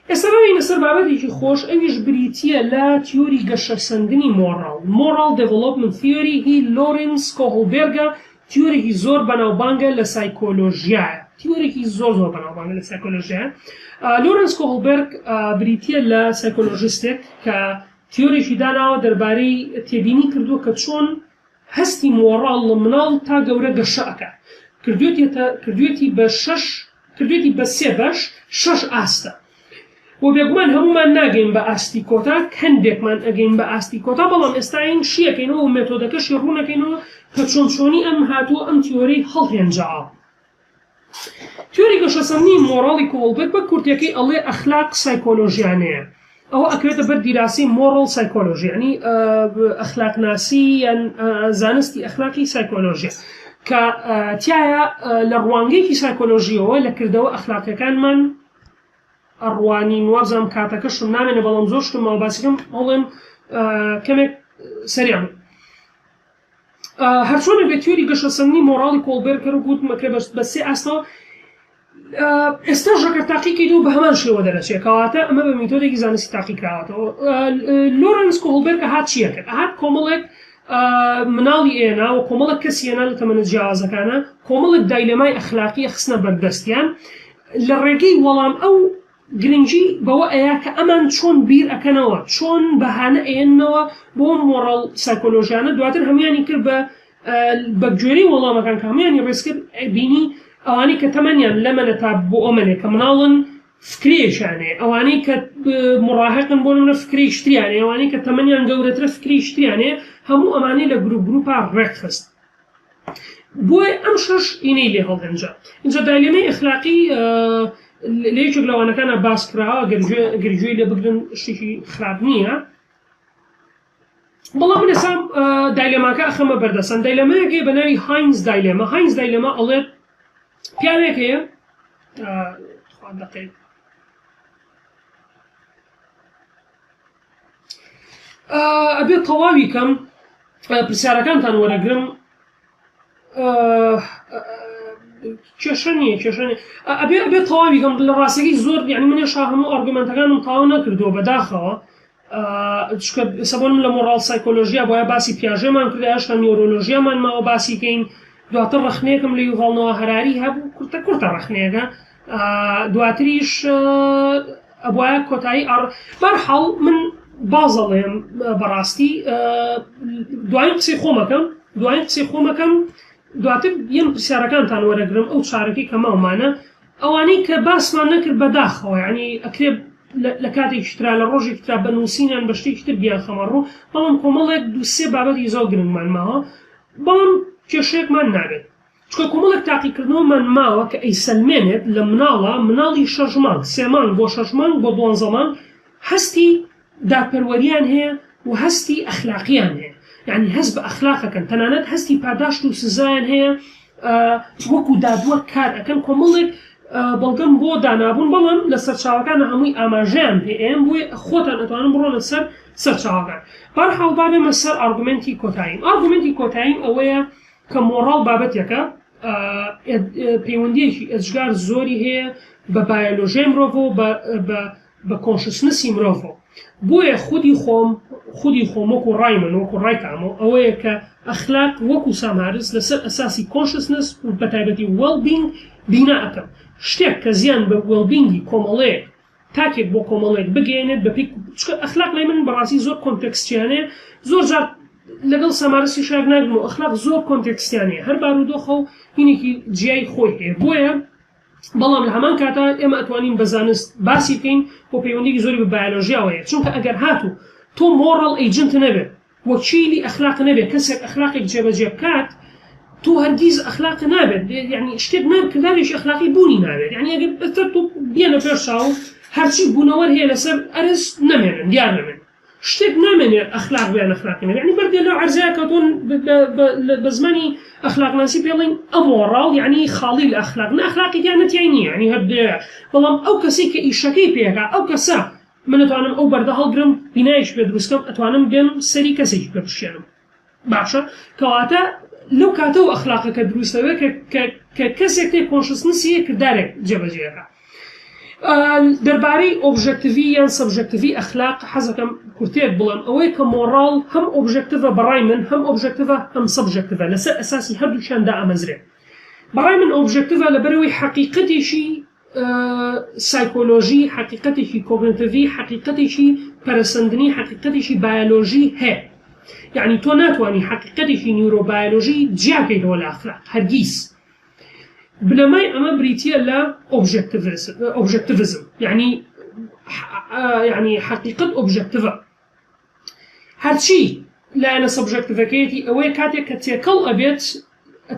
ئێستا بابینە سەر بابەتێکی خۆش ئەویش بریتییە لە تیۆری گەشەسەندنی مۆڕاڵ، Moral Development Theory، هی لۆرینس کۆهڵبێرگە، تیۆرێکی زۆر بەناوبانگە لە سایکۆلۆژیایە، تیۆرێکی زۆر زۆر بەناوبانگە لە سایکۆلۆژیایە. لۆرینس کۆهڵبێرگ بریتییە لە سایکۆلۆژیستێک کە تیۆرێکی داناوە دەربارەی تێبینی کردووە کە چۆن هەستی مۆڕاڵ لە مناڵ تا گەورە گەشە ئەکات کردوێتیەتە کردوێتی بە شەش کردوێتی بە سێ بەش شەش ئاستە و بێگومان هەموومان ناگەین بە ئاستی کۆتا هەندێکمان ئەگەین بە ئاستی کۆتا بەڵام ئێستاین شیەکەینەوە و مێتۆدەکەشی ڕوونەکەینەوە کە چۆن چۆنی ئەم هاتووە ئەم تیۆرەی هەڵهێنجاوە. تیۆری گەشەسەندنی مۆڕاڵی کۆڵبێرگ بە کورتیەکەی ئەڵێ ئەخلاق سایکۆلۆژیانەیە ئەوە ئەکەوێتە بەر دیراسەی moral psychology یعنی ئەخلاقناسی یان زانستی ئەخلاقی سایکۆلۆژیا کە تایە لە ڕوانگەیەکی سایکۆلۆژیەوە لە کردەوە ئەخلاقیەکانمان ئەڕوانین وابزانم کاتەکەشم نامێنێ بەڵام زۆر شتم ماوە باسیکەم هەوڵێن کەمێک سەریع بوو هەرچۆنێک بێت تیۆری گەشەسەندنی مۆڕاڵی کۆڵبێرگ هەروەک وتم ئەکرێ بە سێ ئاستەوە ئێستاش ئەگەر تاقی کەیتەوە بە هەمان شێوە دەرەچێت کەواتە ئەمە بە میتۆدێکی زانستی تاقی کراوەتەوە لۆرنس کۆڵبێرگ هات چییە کرد هات کۆمەڵێک مناڵی ئێنا و کۆمەڵێک کەسی ئێنا لە تەمەنە جیاوازەکانە کۆمەڵێک dilemma ی ئەخلاقی خستنە بەردەستیان لە ڕێگەی وەڵام ئەو گرنگی بەوە ئەیا کە ئەمان چۆن بیر ئەکەنەوە، چۆن بەهانە ئەیەننەوە بۆ مۆڕاڵ سایکۆلۆژیانە، دواتر هەموویانی کرد بە بە گوێرەی وەڵامەکان کە هەموویانی ڕێز کرد بینی ئەوانەی کە تەمەنیان لەمەنە تا بۆ ئەمەنێ کە مناڵن فکرەیەکیان هەیە، ئەوانەی کە موڕاهقن بۆ نمونە فکرەیەکی تریان هەیە، ئەوانەی کە تەمەنیان گەورەترە فکرەیەکی تریان هەیە، هەموو ئەمانەی لە گروپ گروپا ڕێکخست. بۆیە ئەم شەش ئینەی لێ هەڵهێنجا. ئینجا dilemma ی ئەخلاقی لە یەکێک لە وانەکانا باس کراوە، گەر گوێ گەر گوێی لێ بگرن شتێکی خراپ نییە. بەڵام من ئێستا dilemma کە ئەخەمە بەردەستان. dilemma یەک هەیە بە ناوی Heinz dilemma. Heinz dilemma ئەڵێت پیاوێک هەیە تخوا دەقەیەک. ئەبێ تەواوی کەم پرسیارەکانتان وەرەگرم کێشە نییە کێشە نییە ئەبێ ئەبێ تەواوی کەم لە ڕاستەکەی زۆر یعنی من هێشتا هەموو argument ەکانم تەواو نەکردووە بەداخەوە چونکە ئێستا بۆ من لە moral سایکۆلۆژیا بۆیە باسی پیاژێمان کرد هێشتا نیۆرۆلۆژیامان ماوە باسی کەین دواتر ڕەخنەیەکم لە یوڤاڵ نۆوا هەراری هەبوو کورتە کورتە ڕەخنەیەکە دواتریش ئەبوایە کۆتایی ئاڕ بەرحاڵ من بازەڵێم بەڕاستی دوایین قسەی خۆمەکەم دوایین قسەی خۆمەکەم دواتر یەم پرسیارەکانتان وەرەگرم ئەو چارەکەی کە ماومانە ئەوانەی کە باسمان نەکرد بەداخەوە یعنی ئەکرێ لە کاتێکی ترا لە ڕۆژێکی ترا بە نووسینیان بە شتێکی تر بیانخەمە ڕوو بەڵام کۆمەڵێک دوو سێ بابەتی زۆر گرنگمان ماوە بەڵام کێشەیەکمان نابێت چونکە کۆمەڵێک تاقیکردنەوەمان ماوە کە ئەیسەلمێنێت لە مناڵا مناڵی شەش مانگ سێ مانگ بۆ شەش مانگ بۆ دوانزە مانگ هەستی دادپەروەریان هەیە و هەستی ئەخلاقیان هەیە یعنی هەست بە ئەخلاق ئەکەن تەنانەت هەستی پاداشت و سزایان هەیە وەکو دادوەر کار ئەکەن کۆمەڵێک بەڵگەم بۆ دانابوون بەڵام لە سەرچاوەکانە هەمووی ئاماژەیان پێ ئەیەم بۆیە خۆتان ئەتوانن بڕۆنە سەر سەرچاوەکان بەرحاڵ با بێمە سەر argument ی کۆتاییم argument ی کۆتاییم ئەوەیە کە مۆڕاڵ بابەتێکە پەیوەندیەکی ئێجگار زۆری هەیە بە بایۆلۆژیای مرۆڤەوە بە بە consciousness ی مرۆڤەوە بۆیە خودی خۆم خودی خۆم وەکو ڕای من وەکو ڕای کامۆ ئەوەیە کە ئەخلاق وەکو سام هاریس لەسەر ئەساسی consciousness و بەتایبەتی well-being بینا ئەکەم شتێک کە زیان بە well-being ی کۆمەڵەیەک تاکێک بۆ کۆمەڵێک بگەیەنێت بەپێی چونکە ئەخلاق لای من بەڕاستی زۆر context یانەیە زۆر جار لەگەڵ سام هاریسی شاک ناگرم و ئەخلاق زۆر context یانەیە هەر بارودۆخە و هینێکی جیای خۆی هەیە بۆیە بەڵام لە هەمان کاتا ئێمە ئەتوانین بە زانست باسی بکەین و پەیوەندیکی زۆری بە بایۆلۆژیاوە هەیە چونکە ئەگەر هاتوو تۆ moral agent نەبێت وەکیلی ئەخلاق نەبێت کەسێک ئەخلاقێک جێبەجێ بکات تۆ هەرگیز ئەخلاق نابێت یعنی شتێک ناب کردارێکی ئەخلاقی بوونی نابێت یعنی ئەگەر بەتەر تۆ بێنە پێش چاو هەرچی بوونەوەر هەیە لەسەر ئەرز نەمێنن دیار نەمێن شتێک نامێنێت ئەخلاق بیان ئەخلاقی نەبێت یعنی بەردێ لەو عەرزەیە کە تۆ بە زمانی ئەخلاقناسی پێڵین amoral یعنی خاڵی لە ئەخلاق نە ئەخلاقی تیا نەتیای نییە یعنی هەر بەڵام ئەو کەسەی کە ئیشەکەی پێکا ئەو کەسە من ئەتوانم ئەو بەردە هەڵگرم بینایەکی پێ دروست کەم ئەتوانم بێم سەری کەسێکی پێ بشکێنم باشە کەواتە لەو کاتەوە ئەخلاقەکە دروستەوێ کە کە کەسێک تێ consciousness ی کردارێک جێبەجێەکە دەربارەی objective ی یان subjective ی ئەخلاق حەزەکەم کورتێک بڵێم ئەوەی کە مۆڕاڵ هەم objective ە بەڕای من هەم objective ە هەم subjective ە لەسەر ئەساسی هەردووکیان دائەمەزرێ بەڕای من objective ە لەبەرەوەی حەقیقەتێکی سایکۆلۆژی، حەقیقەتێکی cognitive ی، حەقیقەتێکی پەرەسەندنی، حەقیقەتێکی بایۆلۆژی هەیە. یەعنی تۆ ناتوانی حەقیقەتێکی نیورۆبایۆلۆژی جیا کەیتەوە لە ئەخلاق، هەرگیز. بنەمای ئەمە بریتییە لە objectivism، یەعنی یەعنی حەقیقەت objective ە. هەرچی لایەنە subjective ەکەیەتی ئەوەیە کاتێک کە تێکەڵ ئەبێت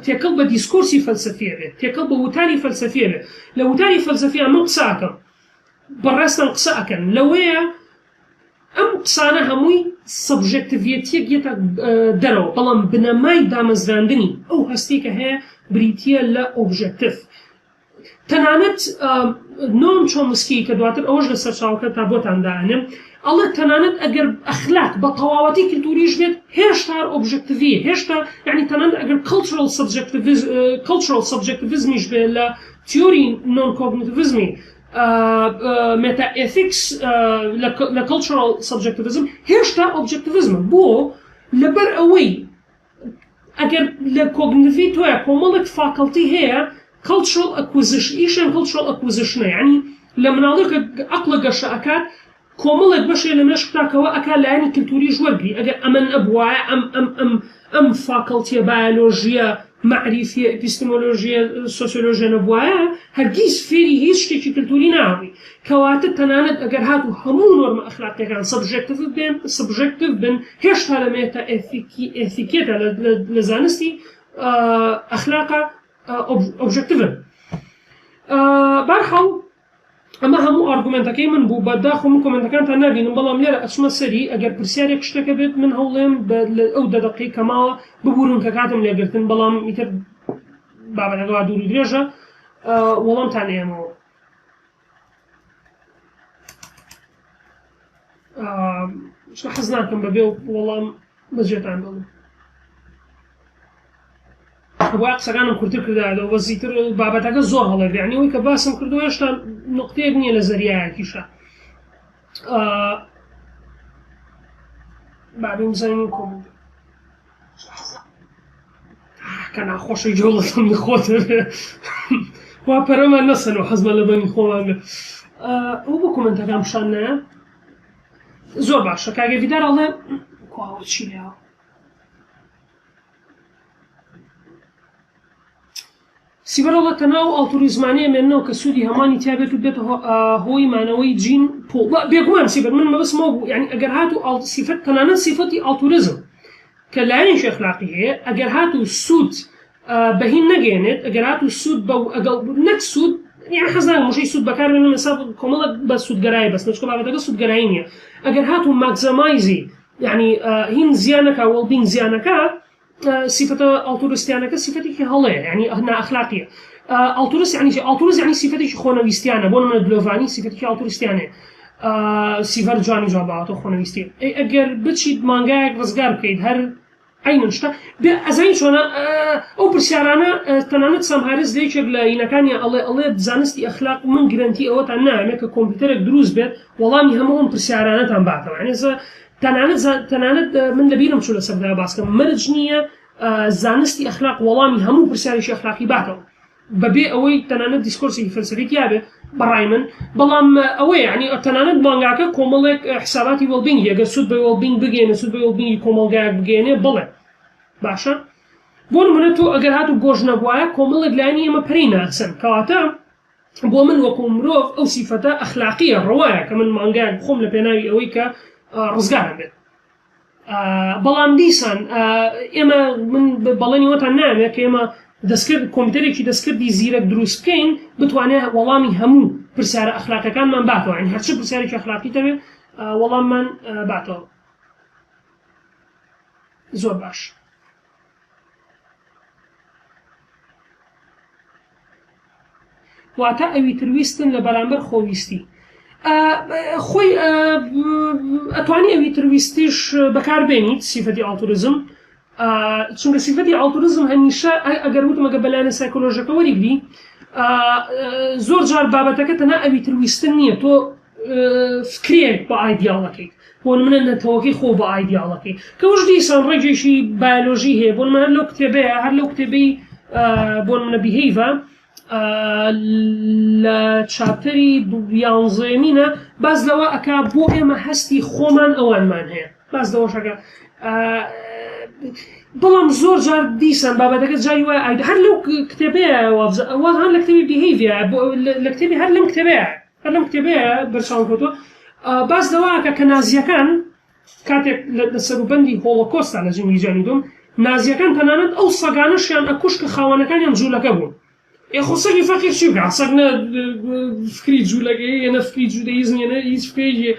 تێکەڵ بە discourse ی فەلسەفی ئەبێت تێکەڵ بە وتاری فەلسەفی ئەبێت لە وتاری فەلسەفیا من قسە ئەکەم بەڕێزتان قسە ئەکەن لەوەیە ئەم قسانە هەمووی subjective ێتیەک یەتە دەرەوە بەڵام بنەمای دامەزراندنی ئەو هەستی کە هەیە بریتییە لە objective تەنانەت نۆم چۆمسکی کە دواتر ئەوەش لە سەرچاوەکە تا بۆتان دائەنێم ئەڵێ تەنانەت ئەگەر ئەخلاق بە تەواوەتی کلتوریش بێت هێشتا هەر objective یە هێشتا یعنی تەنانەت ئەگەر cultural subjectivism cultural subjectivism یش بێت لە تیۆری non-cognitivism ی metaethics لە cultural subjectivism هێشتا objectivism ە بۆ لەبەر ئەوەی ئەگەر لە cognitive ی تۆیا کۆمەڵێک faculty هەیە cultural acquisition ئیشیان cultural acquisition ە یعنی لە مناڵی کە عەقڵە گەشە ئەکات کۆمەڵێک بەشێ لە مێشکتا کەوا ئەکا لایەنی کلتوریش وەرگری ئەگەر ئەمە نەبوایە ئەم ئەم ئەم ئەم faculty ە بایۆلۆژیە مەعریفیە ئیپیستمۆلۆژیە سۆسیۆلۆژیە نەبوایە هەرگیز فێری هیچ شتێکی کلتوری نابووی کەواتە تەنانەت ئەگەر هاتوو هەموو نۆرمە ئەخلاقیەکان subjective بن subjective بن هێشتا لە مێتا ئێثیکی ئێثیکیەتا لە زانستی ئەخلاقا objective ن بەرحاڵ ئەمە هەموو argument ەکەی من بوو بەداخەوە من comment ەکانتان نابینم بەڵام لێرە ئەچمە سەری ئەگەر پرسیارێک شتێکە بێت من هەوڵێم ئەو دە دەقەی کە ماوە ببورن کە کاتم لێگرتن بەڵام ئیتر بابەتەکە وا دوور و درێژە وەڵامتان ئێمەوە. حەز ناکەم بەبێ وەڵام بەجێتان بڵێم. ئەبوایە قسەکانم کورتتر کردایەوە بەس ئیتر بابەتەکە زۆر هەڵەگرێ یعنی ئەوەی کە باسم کردووە هێشتا نقطەیەک نییە لە زەریایەکیشە بابیم بزانین کۆمنت کە ناخۆشی جۆ لە دەنگی خۆت وا پەرەمان نەسەن و حەزمان لە دەنگی خۆمان بێ ئەو بۆ کۆمنتەکان پیشان نایە زۆر باشە کاگە ڤیدار ئەڵێ کواوە چی لێوە سیبەر ئەڵێ تەنها ئەو ئاڵتوریزمانەی ئەمێننەوە کە سوودی هەمووانی تیا بێت و بێتە هۆی مانەوەی gene pool بێگومان سیبەر من مەبەستم ئەوە بوو یانی ئەگەر هاتوو ئاڵ سیفەت تەنانەت سیفەتی altruism کە لایەنێکی ئەخلاقی هەیە ئەگەر هاتوو سوود بە هین نەگەیەنێت ئەگەر هاتوو سوود بە ئەگەڵ نەک سوود یان حەز ناکەم وشەی سوود بەکاربێنم ئێستا کۆمەڵێک بە سوودگەرایی بەستن چونکە بابەتەکە سوودگەرایی نییە ئەگەر هاتوو maximize ی یعنی هین زیانەکە well-being زیانەکە سیفەتە ئاڵتوریستیانەکە سیفەتێکی هەڵەیە یعنی نائەخلاقیە altruist یعنی چی altruist یعنی سیفەتێکی خۆنەویستیانە بۆ نمونە دلۆڤانی سیفەتێکی ئاڵتوریستیانەیە سیڤەر جوانی جواب باوەتەوە خۆنەویستی ئەی ئەگەر بچیت مانگایەک ڕزگار بکەیت هەر عەینەن شتە بێ ئەزانی چۆنە ئەو پرسیارانە تەنانەت سام هاریس لە یەکێک لە یینەکانی ئەڵێ ئەڵێ زانستی ئەخلاق من گرەنتی ئەوەتان نامێ کە کۆمپیوتەرێک دروست بێت وەڵامی هەموو ئەم پرسیارانەتان باتەوە یعنی تەنانەت تەنانەت من لەبیرم چوو لەسەر دا باس کەم مەرج نییە زانستی ئەخلاق وەڵامی هەموو پرسیارێکی ئەخلاقی باتەوە بەبێ ئەوەی تەنانەت discourse ێکی فەلسەفی تیابێ بەڕای من بەڵام ئەوەیە یعنی تەنانەت مانگاکە کۆمەڵێک حساباتی well-being ئەگەر سوود بە well-being بگەێنێ سوود بە well-being ی کۆمەڵگایەک بگەێنێ بڵێ باشە بۆ نمونە تۆ ئەگەر هاتوو گۆش نەبوایە کۆمەڵێک لایەنی ئێمە پەرەی ناسن کەواتە بۆ من وەکو مرۆڤ ئەو سیفەتە ئەخلاقیە ڕەوایە کە من مانگایەک بخۆم لە پێناوی ئەوەی کە ڕزگارم بێت بەڵام دیسان ئێمە من بەڵێنی وەتان نامێت کە ئێمە دەستکرد کۆمپیوتەرێکی دەستکردی زیرەک دروست بکەین بتوانێت وەڵامی هەموو پرسیارە ئەخلاقەکانمان باتەوە یعنی هەرچی پرسیارێکی ئەخلاقی دەوێت وەڵاممان باتەوە زۆر باش واتە ئەویترویستن لە بەرامبەر خۆویستی. خۆی ئەتوانی ئەویترویستیش بەکاربێنیت سیفەتی altruism چونکە سیفەتی altruism هەمیشە ئەگەر وتم ئەگەر بەلایەنە سایکۆلۆژەکە وەریگری زۆر جار بابەتەکە تەنها ئەویترویستن نییە تۆ فکرێک بە ئایدیاڵەکەیت بۆ نمونە نەتەوەکەی خۆ بە ئایدیاڵەکەی کە وش دیسان ڕەگێکی بایۆلۆژی هەیە بۆ نمونە هەر لەو کتێبەیە هەر لەو کتێبەی بۆ نمونە Behave ە لە chapter ی یانزەیەمینە باس لەوە ئەکا بۆ ئێمە هەستی خۆمان ئەوانمان هەیە باس لەوەشەکە بەڵام زۆر جار دیسان بابەتەکە جاری وایە ئاید هەر لەو کتێبەیە وابزە هەر لە کتێبی Behave لە کتێبی هەر لەم کتێبەیە هەر لەم کتێبەیە بەرچاوم کەوتووە باس لەوە ئەکا کە نازییەکان کاتێک لە سەروبەندی هۆڵۆکۆستا لە جەنگی جیهانی دووەم نازییەکان تەنانەت ئەو سەگانەشیان ئەکوشت کە خاوەنەکانیان جوولەکە بوون ئێ خۆ سەگی فەقیر چی بکا سەگ نە فکری جوولەکەیە نە فکری جودەیزمیە نە هیچ فکرێکی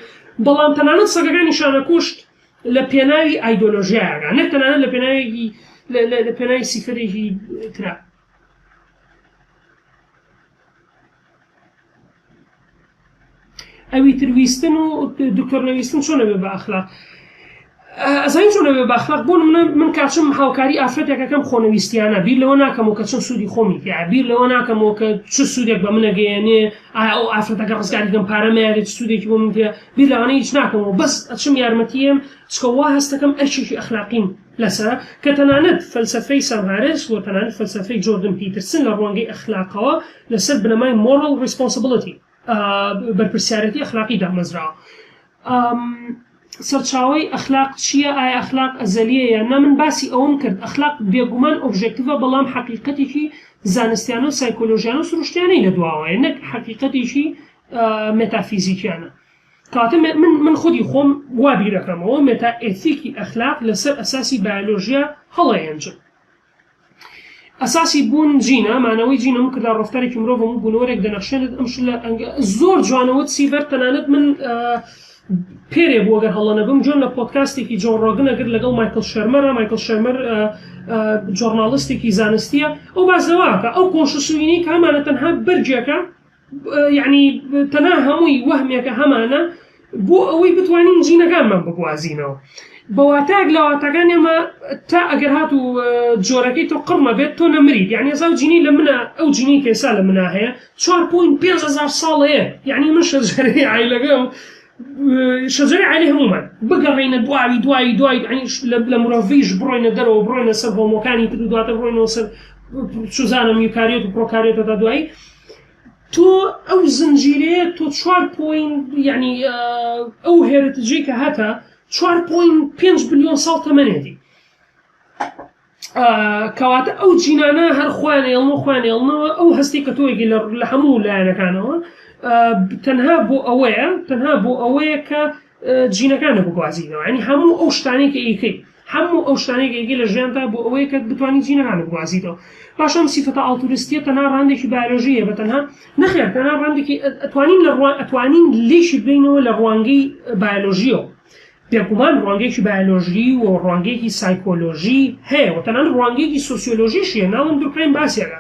بەڵام تەنانەت سەگەکانیشیان ئەکوشت لە پێناوی ئایدۆلۆژیایەکە نەک تەنانەت لە پێناوێکی لە پێناوی سیفەتێکی ترا ئەوی تر ویستن و دکتۆر نەویستن چۆن ئەبێ بە ئەخلاق ئەزانی چۆن ئەبێ بە ئەخلاق بۆ نمونە من کاچم هاوکاری ئافرەتێکەکەم خۆنەویستیانە بیر لەوە ناکەمەوە کە چەند سوودی خۆمی تیا بیر لەوە ناکەمەوە کە چ سوودێک بە منە گەیەنێ ئایا ئەو ئافرەتەکە ڕزگاری کەم پارە مەیارێ چ سوودێکی بۆ من تیا بیر لەوانە هیچ ناکەمەوە بەس ئەچم یارمەتیەم چکە وا هەستەکەم ئەرکێکی ئەخلاقیم لەسەرە کە تەنانەت فەلسەفەی سام هاریس و تەنانەت فەلسەفەی جۆردن پیترسن لە ڕوانگەی ئەخلاقەوە لەسەر بنەمای moral responsibility بەرپرسیارێتی ئەخلاقی دامەزراوە. سەرچاوەی ئەخلاق چییە؟ ئایا ئەخلاق ئەزەلییە یان نا؟ من باسی ئەوەم کرد ئەخلاق بێگومان ئۆبژێکتیڤە بەڵام حەقیقەتێکی زانستیانە و سایکۆلۆژیانە و سروشتیانەی لە دواوەیە نەک حەقیقەتێکی مێتافیزیکیانە. کەواتە من من خودی خۆم وا بیرەکەمەوە مێتا ئێتیکی ئەخلاق لەسەر ئەساسی بایۆلۆژیا هەڵەیەنجم. ئەساسی بوون جینە، مانەوەی جینە و کردار ڕەفتارێکی مرۆڤ هەموو بوونەوەرێک دەنەخشێنێت ئەم شلە ئەنگە زۆر جوانە وت سیڤەر تەنانەت من پێرێ بوو ئەگەر هەڵە نەبم جۆن لە پۆدکاستێکی جۆن ڕۆگن ئەگرت لەگەڵ مایکڵ شێرمەرە مایکڵ شێرمەر جۆرناڵستێکی زانستیە ئەو باس لەوە ئەکا ئەو conscious ینەی کە هەمانە تەنها بەرگێکە یعنی تەنها هەمووی وەهمێکە هەمانە. بۆ ئەوەی بتوانین جینەکانمان بگوازینەوە. بە واتایەک لە واتاکان ئێمە تا ئەگەر هاتوو جۆرەکەی تۆ قڕ نەبێت تۆ نەمریت یعنی ئێستا ئەو جینەی لە منا ئەو جینەی کە ئێستا لە منا هەیە 4.5 هەزار ساڵەیە یعنی من شەجەرەی عایلەکەم شەجەرەی عایلەی هەموومان بگەڕێینە دواوی دوایی دوای یعنی لە مرۆڤیش بڕۆینە دەرەوە بڕۆینە سەر هۆمۆکانی تر و دواتر بڕۆینەوە سەر چوزانم یوکاریۆت و پرۆکاریۆت تا دوایی تۆ ئەو زنجیرەیە تۆ چوار point یعنی ئەو heritage ەی کە هەتە 4.5 بلیۆن ساڵ تەمەنێتی کەواتە ئەو جینانە هەر خۆیان ئێڵن و خۆیان ئێڵنەوە ئەو هەستی کە تۆیەکی لە هەموو لایەنەکانەوە تەنها بۆ ئەوەیە تەنها بۆ ئەوەیە کە جینەکانە بگوازینەوە ینی هەموو ئەو شتانەی کە ئیکەی هەموو ئەو شتانەی کە ئیکەی لە ژیانتا بۆ ئەوەیە کە بتوانی جینەکانت بگوازیتەوە باشە ئەم سیفەتە ئاڵتوریستیە تەنها ڕەهەندێکی بایۆلۆژیە بە تەنها نەخێر تەنها ڕەهەندێکی ئەتوانین لە ڕوان ئەتوانین لێشی ببەینەوە لە ڕوانگەی بایۆلۆژیەوە بێگومان ڕوانگەیەکی بایۆلۆژی و ڕوانگەیەکی سایکۆلۆژی هەیە و تەنانەت ڕوانگەیەکی سۆسیۆلۆژیش هەیە ناڵێم دورکهایم باسیەکە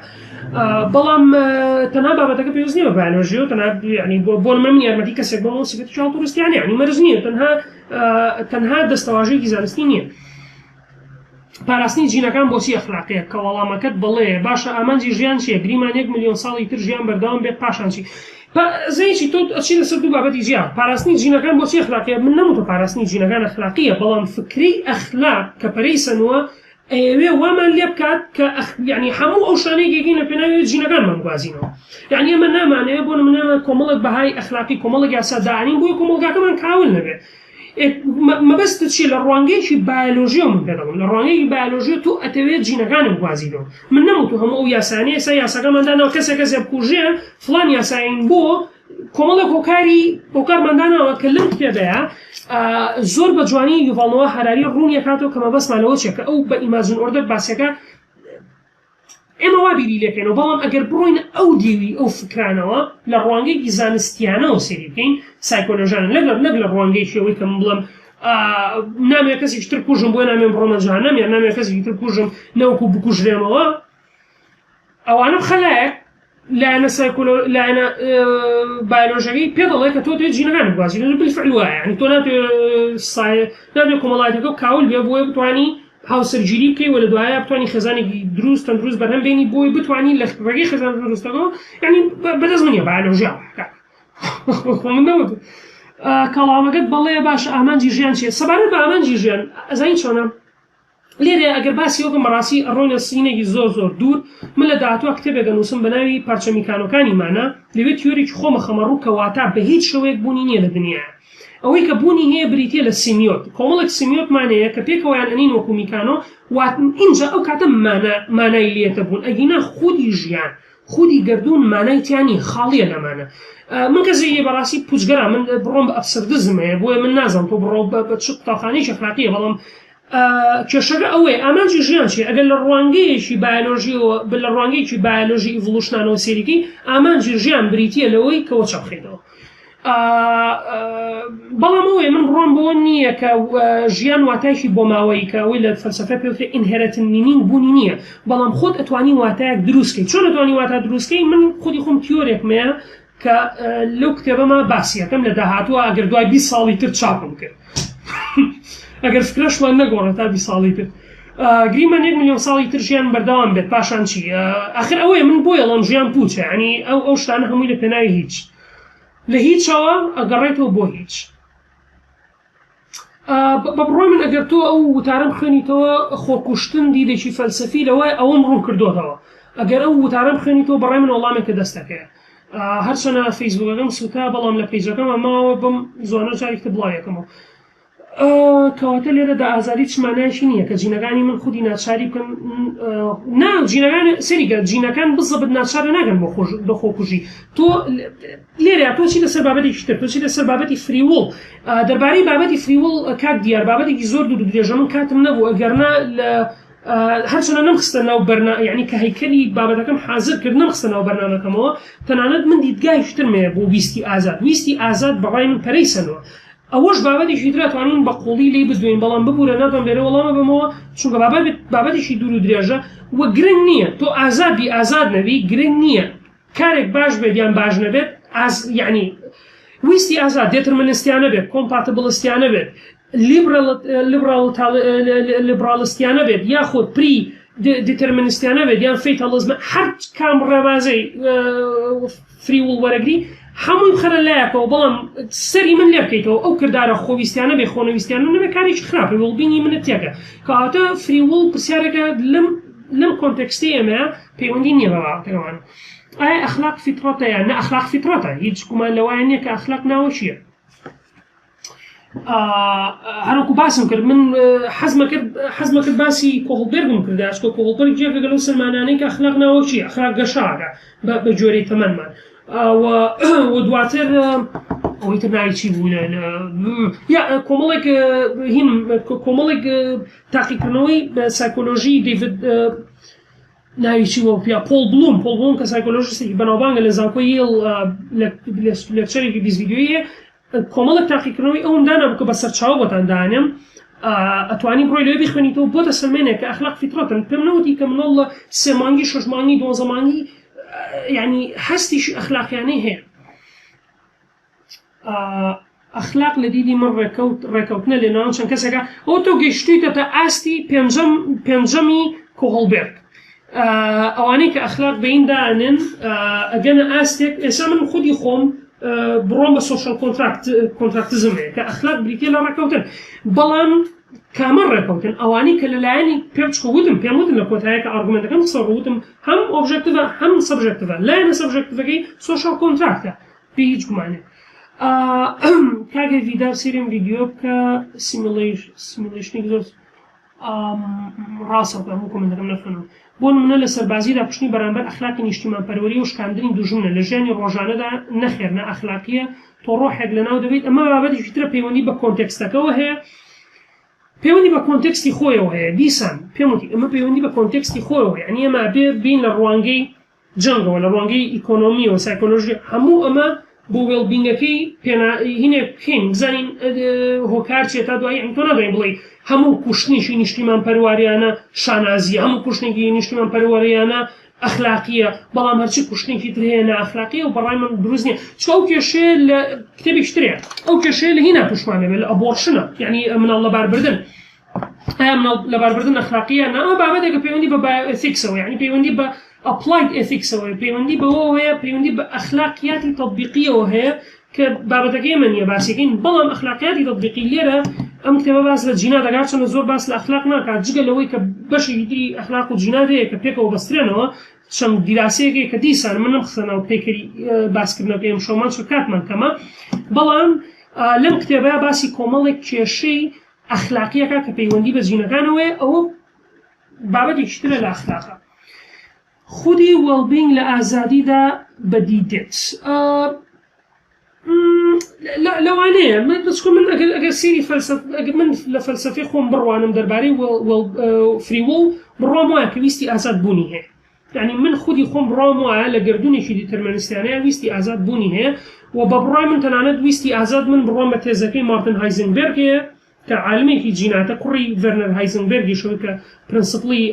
بەڵام تەنها بابەتەکە پێویست نییە بە بایۆلۆژی و تەنها یعنی بۆ بۆ من یارمەتی کەسێک بۆ سیفەتی ئاڵتوریستیانە یعنی مەرج نییە تەنها تەنها دەستەواژەیەکی زانستی نییە. پاراستنی جینەکان بۆچی ئەخلاقیە؟ کە وەڵامەکەت بەڵێیە، باشە ئامانجی ژیان چیە؟ گریمان یەک ملیۆن ساڵی تر ژیان بەردەوام بێت پاشان چی؟ زەیچی تۆ ئەچی لەسەر دوو بابەتی جیا پاراستنی جینەکان بۆچی ئەخلاقیە؟ من نەموتوە پاراستنی جینەکان ئەخلاقیە بەڵام فکرەی ئەخلاق کە پەرەی سەنووە ئەیەوێ وامان لێ بکات کە ئەخ یعنی هەموو ئەو شتانەی کە ئەیکەین لە پێناوی جینەکانمان بگوازینەوە یعنی ئێمە نامانەوێ بۆ نمونە کۆمەڵێک بەهای ئەخلاقی کۆمەڵێک یاسا دائەنین بۆیە کۆمەڵگاکەمان کاول نەبێ مەبەستت چیە لە ڕوانگەیەکی بایۆلۆژیەوە من پێ دەڵێم لە ڕوانگەیەکی بایۆلۆژیەوە تۆ ئەتەوێت جینەکانت بگوازیتەوە من نەموتوە هەموو ئەو یاسانەی ئێستا یاساکەمان داناوە کەسێک کەسێ بکوژێ فڵان یاساین بۆ کۆمەڵێک هۆکاری هۆکارمان داناوە کە لەم کتێبەیە زۆر بە جوانی یوڤاڵ نۆوا هەراری ڕوونی ئەکاتەوە کە مەبەستمان لەوە چیە کە ئەو بە imagined order باسیەکە ئێمە وا بیری لێکەینەوە، بەڵام ئەگەر بڕۆینە ئەو دیوی ئەو فکرانەوە لە ڕوانگەیەکی زانستیانەوە سەیری بکەین، سایکۆلۆژیانە، نەک لە نەک لە ڕوانگەیەکی ئەوەی کە من بڵێم نامەوێ کەسێکی تر بکوژم بۆیە نامەوێ بڕۆمە جەهەنەم یان نامەوێ کەسێکی تر بکوژم نەوەکو بکوژرێمەوە، ئەوانە بخە لایەک، لایەنە سایکۆلۆ لایەنە بایۆلۆژیەکەی پێ دەڵێ کە تۆ دەبێت جینەکانت بگوازیتەوە بالفعل وایە یعنی تۆ ناتوێ سایە ناتوێ کۆمەڵایەتەکە کاول بێ بۆیە بتوانی هاوسەرگیری بکەی و لە دوایە بتوانی خێزانێکی دروست تەندروست بەرهەم بێنی بۆی بتوانی لە ڕێگەی خێزان تەندروستەکەەوە یعنی بەدەست من نیە بایۆلۆژیا خۆ من نەوت کەڵامەکەت بەڵێ باش ئامانجی ژیان چیە سەبارەت بە ئامانجی ژیان ئەزانی چۆنە لێرەیا ئەگەر باسی ئەوە بکەم بەڕاستی ئەڕۆینە سینێکی زۆر زۆر دوور، من لە داهاتووا کتێبێک ئەنووسم بە ناوی پارچە میکانۆکانی مانا، لەوێ تیۆرێکی خۆم ئەخەمە ڕوو کە واتا بە هیچ شێوەیەک بوونی نییە لە دنیایا. ئەوەی کە بوونی هەیە بریتییە لە سیمیۆت، کۆمەڵێک سیمیۆتمان هەیە کە پێکەوەیان ئەنین وەکوو میکانۆ، وات ئینجا ئەو کاتە مانا مانای لێتە بوون، ئەگینا خودی ژیان، خودی گەردوون مانای تیا نییە، خاڵییە لە مانا. من کەسێکی بەڕاستی پووچگەرام، من بڕوام بە absurdism هەیە، بۆیە من نازانم تۆ بڕواو بە چ قوتابخانەیەکی ئەخلاقییە، بەڵام کێشەکە ئەوەیە ئامانجی ژیان چییە؟ ئەگەر لە ڕوانگەیەکی بایۆلۆژیەوە لە ڕوانگەیەکی بایۆلۆژی evolution انەوە سەیری ئامانجی ژیان بریتییە لەوەی کە وەچە بخەیتەوە. بەڵام ئەوەیە من بڕوام بەوە نییە کە ژیان واتایەکی بۆماوەیی کە ئەوەی لە فەلسەفە پێوترێ inherent meaning بوونی نییە، بەڵام خۆت ئەتوانی واتایەک دروست کەی. چۆن ئەتوانی واتا دروست کەی؟ من خودی خۆم تیۆرێکم هەیە کە لەو کتێبەما باسی ئەکەم لە داهاتووە ئەگەر دوای 20 ساڵی تر چاپم کرد ئەگەر فکرەشمان نەگۆڕێت تا 20 ساڵی تر گریمان یەک ملیۆن ساڵی تر ژیان بەردەوام بێت پاشان چی ئاخر ئەوەیە من بۆ ئەڵێم ژیان پوچە یعنی ئەو ئەو شتانە هەمووی لە پێناوی هیچ لە هیچەوە ئەگەڕێتەوە بۆ هیچ بە بڕوای من ئەگەر تۆ ئەو وتارەم خوێنیتەوە خۆکوشتن دیدێکی فەلسەفی لەوە ئەوەم ڕوون کردۆتەوە ئەگەر ئەو وتارەم خوێنیتەوە بەڕای من وەڵامێکە دەستەکەیە هەرچەنە فەیسبوکەکەم سوتا بەڵام لە پەیجەکەمە ماوە بم زۆنە جارێکی تر بڵاویەکەمەوە کەواتە لێرەدا ئازادی چ مانایەکی نییە کە جینەکانی من خودی ناچاری بکەن نا جینەکان سەریکە جینەکان بزەبت ناچارە ناکەن بۆ خۆش بە خۆکوژی تۆ لێرە تۆ چی لەسەر بابەتێکی تر تۆ چی لەسەر بابەتی free will دەربارەی بابەتی free will کاک دیار بابەتێکی زۆر دوور درێژە من کاتم نەبوو ئەگەرنا لە هەرچەنە نەمخستە ناو بەرنا یعنی کە هەیکەلی بابەتەکەم حاضر کرد نەمخستە ناو بەرنامەکەمەوە تەنانەت من دیدگایش ترم هەیە بۆ ویستی ئازاد ویستی ئازاد بەڕای من پەرەی سەنوە ئەوەش بابەتێکی ترە توانین بە قوڵی لێی بدوێین بەڵام ببورە ناتوانم لێرە وەڵامە بەمەوە چونکە بابەت بابەتێکی دوور و درێژە و گرنگ نییە تۆ ئازاد بی ئازاد نەبی گرنگ نییە کارێک باش بێت یان باش نەبێت ئاز یعنی. ویستی ئازاد دێترمنستیانە بێت، کۆمپاتبڵستیانە بێت، لیبراڵستیانە بێت یاخود پری دیتەرمنستیانە بێت یان فەیتاڵزم، هەر کام ڕێبازەی free will وەرەگری هەمووی بخەرە لایەکەوە، بەڵام سەری من لێ بکەیتەوە ئەو کردارە خۆویستیانە بێ خۆنەویستیانە نەبێ کارێکی خراپە well-being ی منت تێکە. کەواتە free will پرسیارێکە لەم لەم context ەی ئێمەیە پەیوەندی نییە بە بابەتەکەمان. ئایا ئەخلاق فیتڕەتە یان نە؟ ئەخلاق فیتڕەتە، هیچ گومان لەوەیان نییە کە ئەخلاق ناوەکییە. هەروەکو باسم کرد من حەزمە کرد حەزمە کرد باسی کۆهڵبێرگم کردا چکە کۆهڵبێرگ یەکێکە لەو سلمانانەی کە ئەخلاق ناوەکییە، ئەخلاق گەشاکە بە گوێرەی تەمەنمان و دواتر ئەوەی تر ناوی چی بوو یا کۆمەڵێک هین کۆمەڵێک تاقیکردنەوەی سایکۆلۆژی دەیڤد ناوی چی بوو پیا پۆل بلوم پۆل بلوم کە سایکۆلۆژیستێکی بەناوبانگە لە زانکۆی یێل lecture ێکی 20 ڤیدیۆیی کۆمەڵێک تاقیکردنەوەی ئەوم دانابوو کە بە سەرچاوە بۆتان دانێم ئەتوانی بڕۆی لەوێ بیخوێنیتەوە بۆ دەسەلمێنێ کە ئەخلاق فیتڕەتن پێم نەوتی کە مناڵ لە سێ مانگی شەش مانگی دوانزە مانگی یعنی هەستیشی ئەخلاقیانەی هەیە. ئەخلاق لە دیدی من ڕێکەوت ڕێکەوتنە لە نێوان چەند کەسێکە ئەوە تۆ گەیشتویتەتە ئاستی پێنجەم پێنجەمی کۆهڵبێرگ ئەوانەی کە ئەخلاق بەین دانێن ئەگەنە ئاستێک ئێستا من خودی خۆم بڕۆم بە social contract contractism هەیە کە ئەخلاق بریتە لە ڕێکەوتن بەڵام کامە ڕێکەوتن ئەوانەی کە لەلایەنی پێم چکە وتم پێم وتن لە کۆتایە کە argument ەکەم قسە وتم هەم objective ە هەم subjective ە لایەنە subjective ەکەی social contract ە بێ هیچ گومانێک. کاک هێڤیدار سەیری ئەم ڤیدیۆ بکە simulation ێک زۆر ڕاستە هەموو comment ەکەم نەخوێنەوە. بۆ نمونە لە سەربازیدا کوشتنی بەرامبەر ئەخلاقی نیشتیمانپەروەریە و شکاندنی دوژمنە، لە ژیانی ڕۆژانەدا نەخێر نائەخلاقیە، تۆ ڕۆحێک لەناو دەبەیت، ئەمە بابەتێکی ترە پەیوەندی بە context ەکەوە هەیە، پەیوەندی بە context ی خۆیەوە هەیە، دیسان پێم وتی ئەمە پەیوەندی بە context ی خۆیەوە هەیە، یانی ئێمە ئەبێ بین لە ڕوانگەی جەنگەوە، لە ڕوانگەی ئیکۆنۆمییەوە، سایکۆلۆژی، هەموو ئەمە بۆ well-being ەکەی پێنا هینێک بکەین بزانین هۆکار چیە تا دوایی یانی تۆ ناتوانین بڵێی هەموو کوشتنێکی نیشتیمان پەرواریانە شانازیە هەموو کوشتنێکی نیشتیمان پەروەریانە ئەخلاقیە بەڵام هەرچی کوشتنێکی تر هەیە نائەخلاقیە و بەڕای من دروست نییە چونکە ئەو کێشەیە لە کتێبێکی ترەیە ئەو کێشەیە لە هینا توشمان دەبێت لە abortion ە یعنی مناڵ لەباربردن ئایا مناڵ لەباربردن ئەخلاقیە نا ئەمە بابەتێکە پەیوەندی بە bioethics ەوە یعنی پەیوەندی بە applied ethics ەوە پەیوەندی بەوەوە هەیە پەیوەندی بە ئەخلاقیاتی تەطبیقیەوە هەیە کە بابەتەکەی ئێمە نییە باسیەکەین بەڵام ئەخلاقیاتی تەطبیقی لێرە ئەم کتێبە باس لە جینات دەکات چەندە زۆر باس لە ئەخلاق ناکات جگە لەوەی کە بەشێکی تری ئەخلاق و جینات هەیە کە پێکەوە بەسترێنەوە چەند دیراسەیەک هەیە کە دیسان من نەمخستە ناو پەیکەری باسکردنەکەی ئەمشەومان چونکە کاتمان کەمە بەڵام لەم کتێبە باسی کۆمەڵێک کێشەی ئەخلاقیەکە کە پەیوەندی بە جینەکانەوەیە ئەوە بابەتێکی ترە لە ئەخلاقە. خودی well-being لە ئازادیدا بەدی دێت. لەوانەیە من بچکە من ئەگەر ئەگەر سەیری فەلسەف ئەگەر من لە فەلسەفەی خۆم بڕوانم دەربارەی free will بڕوام وایە کە ویستی ئازاد بوونی هەیە. یانی من خودی خۆم بڕوام وایە لە گەردوونێکی دیتەرمەنستیانەیە ویستی ئازاد بوونی هەیە و بە بڕوای من تەنانەت ویستی ئازاد من بڕوام بە تێزەکەی مارتن هایزنبێرگ هەیە کە عالمێکی جیناتە کوڕی ڤێرنەر هایزنبێرگیش ئەوەی کە principle ی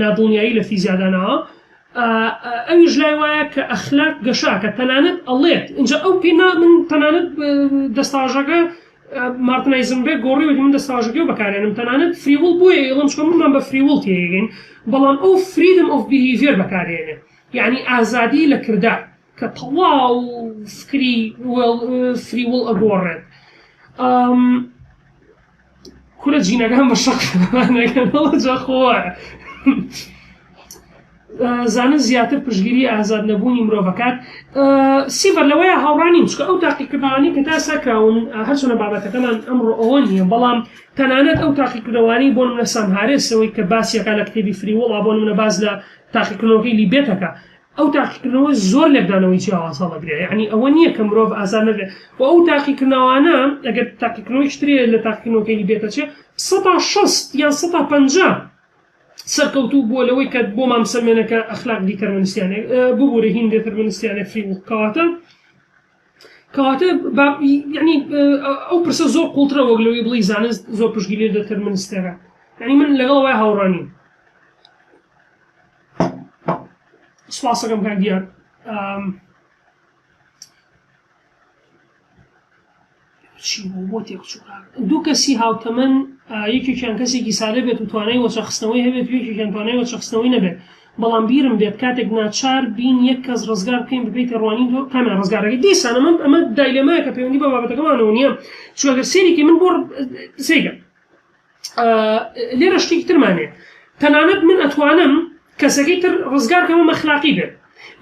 نادڵنیایی لە فیزیا داناوە ئەویش لای وایە کە ئەخلاق گەشاکە تەنانەت ئەڵێت ئینجا ئەو پێ نا من تەنانەت دەستاژەکە مارتن هایزنبێرگ گۆڕیوەتی من دەستاژەکەی و بەکارێنم تەنانەت free will بۆیە ئەڵێم چونکە منمان بە free will تێگەین بەڵام ئەو freedom of behavior بەکارێنێ یعنی ئازادی لە کردار کە تەواو فکری free will ئەگۆڕێت. کورە جینەکان بە شەق جا خۆ زانست زیاتر پشتگیری ئازاد نەبوونی مرۆڤەکات سیڤەر لەوەیە هاوڕانیم چکە ئەو تاقیکردنەوانەی کە تا ساکراون هەرچۆنە بابەتەکەمان ئەمڕۆ ئەوە نییە بەڵام تەنانەت ئەو تاقیکردنەوانەی بۆ منە سام هارێسەوەی کە باسیەکە لە کتێبی free will ا بۆ منە باز لە تاقیکردنەوەکەی لیبێتەکە ئەو تاقیکردنەوە زۆر لێکدانەوەی جیاواز هەڵەگرێ یعنی ئەوە نییە کە مرۆڤ ئازاد نەبێ و ئەو تاقیکردنەوانە ئەگەر تاقیکردنەوەی ترێ لە تاقیکردنەوەکەی بێتە چێ 60 یان 50 سەرکەوتوو بووە لەوەی کە بۆمان بسەلمێنە کە ئەخلاق دیتەرمنستیانێ ببوورە هین دێتەرمنستیانێ free will کەواتە کەواتە یعنی ئەو پرسە زۆر قوڵترە وەک لەوەی بڵی زانست زۆر پشتگیری determinist ەکە یعنی من لەگەڵ وای هاوڕانیم سپاسەکەم کاک دیار. چی بوو بۆ تێکچوو کاک؟ دوو کەسی هاوتەمەن یەکێکیان کەسێکی سادە بێت و توانای وەچەخستنەوەی هەبێت و یەکێکیان توانای وەچەخستنەوەی نەبێت بەڵام بیرم بێت کاتێک ناچار بین یەک کەس ڕزگار بکەین بەپێی تێڕوانین تۆ کامیان ڕزگارەکەی دیسان ئەمە ئەمە dilemma یە کە پەیوەندی بە بابەتەکەمانەوە نییە چونکە گەر سەیری من بۆ سەیرکە لێرە شتێکی ترمان هەیە تەنانەت من ئەتوانم کەسەکەی تر ڕزگار کەم و ئەخلاقی بێت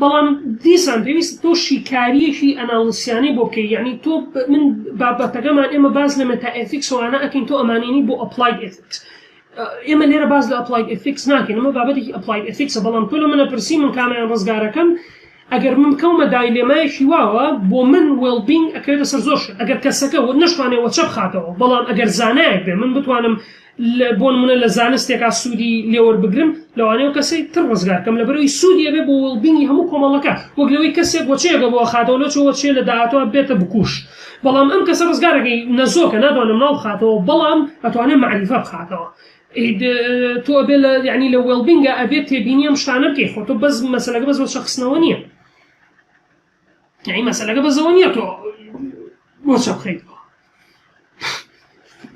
بەڵام دیسان پێویست تۆ شیکاریەکی ئەنالیسیانەی بۆ بکەی یعنی تۆ من بابەتەکەمان ئێمە باس لە metaethics وانە ئەکەین تۆ ئەمانێنی بۆ applied ethics ئێمە لێرە باس لە applied ethics ناکەین ئەمە بابەتێکی applied ethics ە بەڵام تۆ لە منە پرسی من کامیان ڕزگارەکەم ئەگەر من بکەومە dilemma یەکی واوە بۆ من well-being ئەکەوێتە سەر زۆر شت ئەگەر کەسەکە نەشتوانێ وەچە بخاتەوە بەڵام ئەگەر زانایەک بێ من بتوانم بۆ نمونە لە زانستێکا سوودی لێوەربگرم لەوانەیە ئەو کەسەی تر ڕزگار کەم لەبەرئەوەی سوودی ئەبێ بۆ well-being ی هەموو کۆمەڵەکە وەک لەوەی کەسێک وەچەیەکە بۆ ئەخاتەوە لۆچۆ وەچەیە لە داهاتوە بێتە بکوژ بەڵام ئەم کەسە ڕزگارەکەی نەزۆکە ناتوانێ مناڵ بخاتەوە بەڵام ئەتوانێ مەعریفە بخاتەوە تۆ ئەبێ لە یعنی لە well-being ا ئەبێ تێبینی ئەم شتانە بکەی خۆ تۆ بەس مەسەلەکە بەس وەچە خستنەوە نییە یعنی مەسەلەکە بەس ئەوە نییە تۆ وەچە بخەیتەوە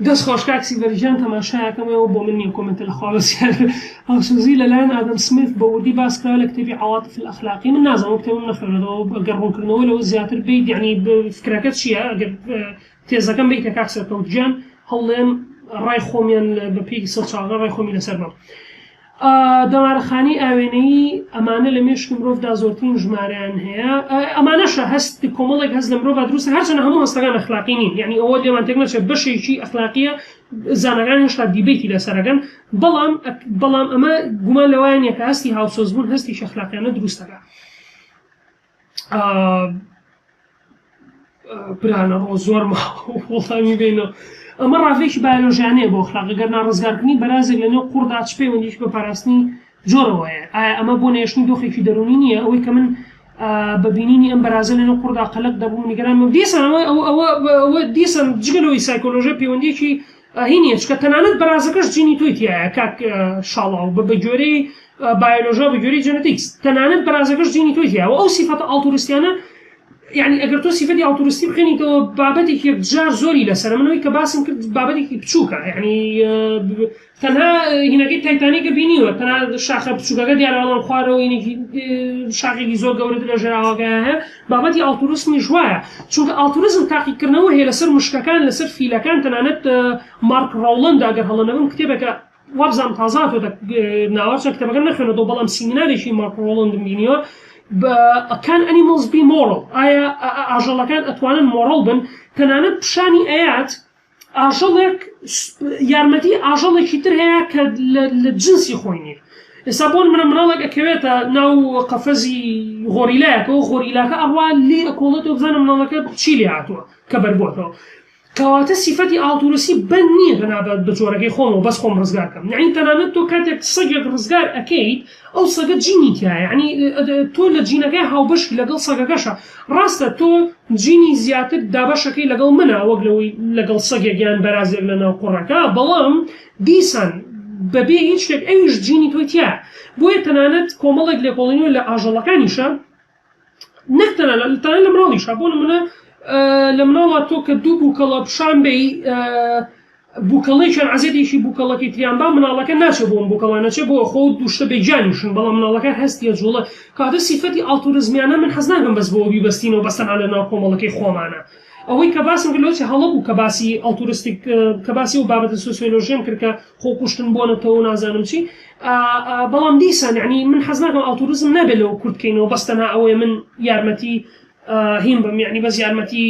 دەست خۆش کاک سیڤەر گیان تەماشایەکەم ئەوە بۆ من نییە comment ە لەخوا بەسیار هاوسۆزی لەلایەن ئادەم سمیث بە وردی باس کراوە لە کتێبی عواطف الاخلاقی من نازانم ئەو کتێبم نەخوێندەوە ئەگەر ڕوونکردنەوە لەوە زیاتر بیت یعنی فکرەکە چییە ئەگەر تێزەکەم بیتە کاک سەرکەوت گیان هەوڵێم ڕای خۆمیان بە پێی سەرچاوەکان ڕای خۆمی لەسەر بم دەمارەخانەی ئاوێنەیی، ئەمانە لە مێشکی مرۆڤدا زۆرترین ژمارەیان هەیە، ئەمانەشە هەست کۆمەڵێک هەست لە مرۆڤا دروستە، هەرچەندە هەموو هەستەکان ئەخلاقی نین، یانی ئەوە لێمان تێک نەچێت بەشێکی ئەخلاقییە زاناکان هێشتا debate ی لەسەر ئەکەن، بەڵام بەڵام ئەمە گومان لەوەیا نییە کە هەستی هاوسۆزبوون هەستێکی ئەخلاقیانە دروست دەکات. برانەڕۆ زۆر وەڵامی بینەوە ئەمە ڕاڤەیەکی بایۆلۆژیانەیە بۆ ئەخلاق گەر ناڕزگارکردنی بەرازێک لە نێو قوڕدا چ پەیوەندیی بە پاراستنی جۆرەوە هەیە ئایا ئەمە بۆ نەهێشتنی دۆخێکی دەروونی نییە ئەوەی کە من بە بینینی ئەم بەرازە لە نێو قوڕدا قەلەق دەبووم نیگەران بووم دیسان ئەوە ئەوە ئەوە ئەوە دیسان جگە لەوەی سایکۆلۆژیە پەیوەندییەکی هی نییە چونکە تەنانەت بەرازەکەش جینی تۆی تیایە کاک شاڵاو بە بەگوێرەی بایۆلۆژیا بە گوێرەی genetics تەنانەت بەرازەکەش جینی تۆی تیایە و ئەو سیفەتە ئاڵتوریستیانە یعنی ئەگەر تۆ سیفەتی ئاڵتوریستی بخوێنیتەوە بابەتێکی یەکجار زۆری لەسەرە من ئەوەی کە باسم کرد بابەتێکی بچووکە یعنی تەنها هینەکەی تایتانیکە بینیوە تەنها شاخە بچووکەکە دیارە بەڵام خوارەوە هینێکی شاخێکی زۆر گەورەتر لە ژێر ئاوەکە هەیە بابەتی ئاڵتوریسمیش وایە چونکە ئاڵتوریزم تاقیکردنەوە هەیە لەسەر مشکەکان لەسەر فیلەکان تەنانەت مارک ڕۆڵند ئەگەر هەڵە نەبم کتێبێکە وابزانم تازە هاتۆتە ناوە چەند کتێبەکەم نەخوێنەوە بەڵام سیمینارێکی مارک ڕۆڵندم بینیوە Can animals be moral ئایا ئاژەڵەکان ئەتوانن moral بن تەنانەت پیشانی ئەیات ئاژەڵێک یارمەتی ئاژەڵێکی تر هەیە کە لە جنسی خۆی نییە ئێستا بۆ منە مناڵێک ئەکەوێتە ناو قەفەزی غۆریلایەکەوە غۆریلاکە ئەڕوا لێ ئەکۆڵێتەوە بزانە مناڵەکە چی لێ هاتووە کە بەربووەتەوە کەواتە سیفەتی ئاڵتورسی بەند نییە تەنها بە بە جۆرەکەی خۆمەوە بەس خۆم ڕزگار کەم یەعنی تەنانەت تۆ کاتێک سەگێک ڕزگار ئەکەیت ئەو سەگە جینی تیایە یەعنی تۆ لە جینەکەی هاوبەشی لەگەڵ سەگەکەشە ڕاستە تۆ جینی زیاتر دابەشەکەی لەگەڵ منە وەک لەوەی لەگەڵ سەگێک یان بەرازێک لە ناو قوڕەکە بەڵام دیسان بەبێ هیچ شتێک ئەویش جینی تۆی تیایە بۆیە تەنانەت کۆمەڵێک لێکۆڵینەوە لە ئاژەڵەکانیشە نەک تەنها لە تەنها لە مناڵیشا بۆ نمونە لە مناڵا تۆ کە دوو بووکەڵە پیشان بەی بووکەڵێکیان عەزێتێکی بووکەڵەکەی تریان با مناڵەکە ناچێ بۆ ئەم بووکەڵە نەچێ بۆ خۆ دوو شتە بێ گیانیشن بەڵام مناڵەکە هەستی ئەجوڵێ کەواتە سیفەتی ئاڵتورزمیانە من حەز ناکەم بەس بەوە بیبەستینەوە بەس تەنها لە ناو کۆمەڵەکەی خۆمانە ئەوەی کە باسم کرد لەوەچێ هەڵە بوو کە باسی altruistic کە باسی ئەو بابەتە سۆسیۆلۆژیەم کرد کە خۆکوشتن بۆ نەتەوە و نازانم چی بەڵام دیسان یعنی من حەز ناکەم ئاڵتوریزم نابێت لەوە کورت کەینەوە بەس تەنها ئەوەیە من یارمەتی هین بم یعنی بەس یارمەتی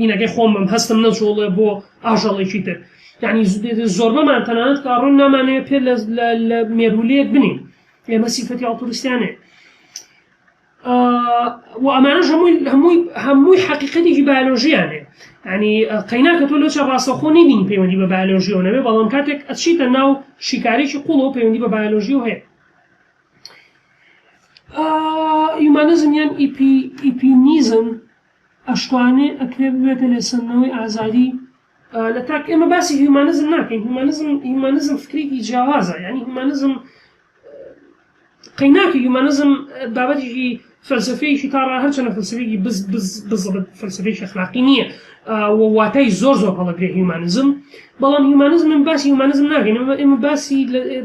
هینەکەی خۆم بم هەستم نەجوڵێ بۆ ئاژەڵێکی تر یعنی زۆربەمان تەنانەت کە ڕۆن نامانەوێت پێ لە مێروولەیەک بنین ئێمە سیفەتی ئاڵتوریستیانەیە و ئەمانەش هەمووی هەمووی هەمووی حەقیقەتێکی بایۆلۆژیان هەیە یعنی قەیناکە تۆ لەوچە ڕاستەوخۆ نەیبینی پەیوەندی بە بایۆلۆژیەوە نەبێ بەڵام کاتێک ئەچیتە ناو شیکارێکی قوڵەوە پەیوەندی بە بایۆلۆژیەوە هەیە هیومانزم یان ئیپی ئیپینیزم ئەشتوانێ ئەکرێ ببێتە لێسەندنەوەی ئازادی لە تاک ئێمە باسی هیومانزم ناکەین هیومانزم هیومانزم فکرێکی جیاوازە یعنی هیومانزم. قەیناکە humanism بابەتێکی فەلسەفەیەکی تا ڕا هەرچەنە فەلسەفەیەکی بز بز بزڵت فەلسەفەیەکی ئەخلاقی نییە و واتای زۆر زۆر هەڵەگرێ humanism بەڵام humanism من باسی humanism ناکەین ئێمە باسی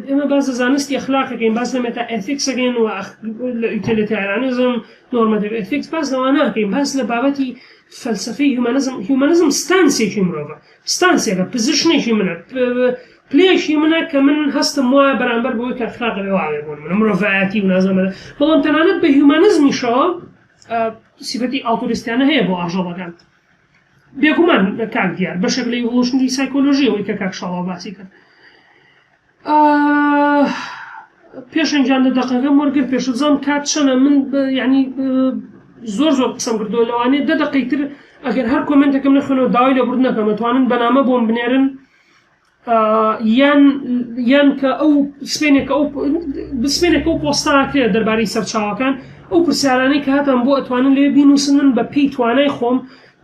ئێمە باس لە زانستی ئەخلاقەکەین باس لە meta ethics ەکەین و لە utilitarianism normative ethics باس لەوە ناکەین باس لە بابەتی فەلسەفەی humanism humanism stance ێکی مرۆڤە stance ێکە position ێکی منە پلەیەکی منە کە من هەستم وایە بەرامبەر بەوەی کە ئەخلاق ئەبێ وابێ بۆ نمونە مرۆڤایەتی و نازانم بەڵام تەنانەت بە humanism یشەوە سیفەتی ئاڵتوریستیانە هەیە بۆ ئاژەڵەکان بێگومان کاک دیار بەشێک لە evolutionary psychology ئەوەی کە کاک شاڵاو باسی کرد پێشەنگیان لە دەقەکەم وەرگر پێشزان کات چەنە من یعنی زۆر زۆر قسەم کردو لەوانەیە دە دەقەی تر ئەگەر هەر comment ێکم نەخوێنەوە داوای لێبوردن نەکەم ئەتوانن بەنامە بۆم بنێرن یان یان کە ئەو سپێنێک ئەو بسپێنێک ئەو پۆستاکرێت دەربارەی سەرچاوەکان ئەو پرسیارانەی کە هاتان بۆ ئەتوانن لێ بینوسن من بە پێی توانای خۆم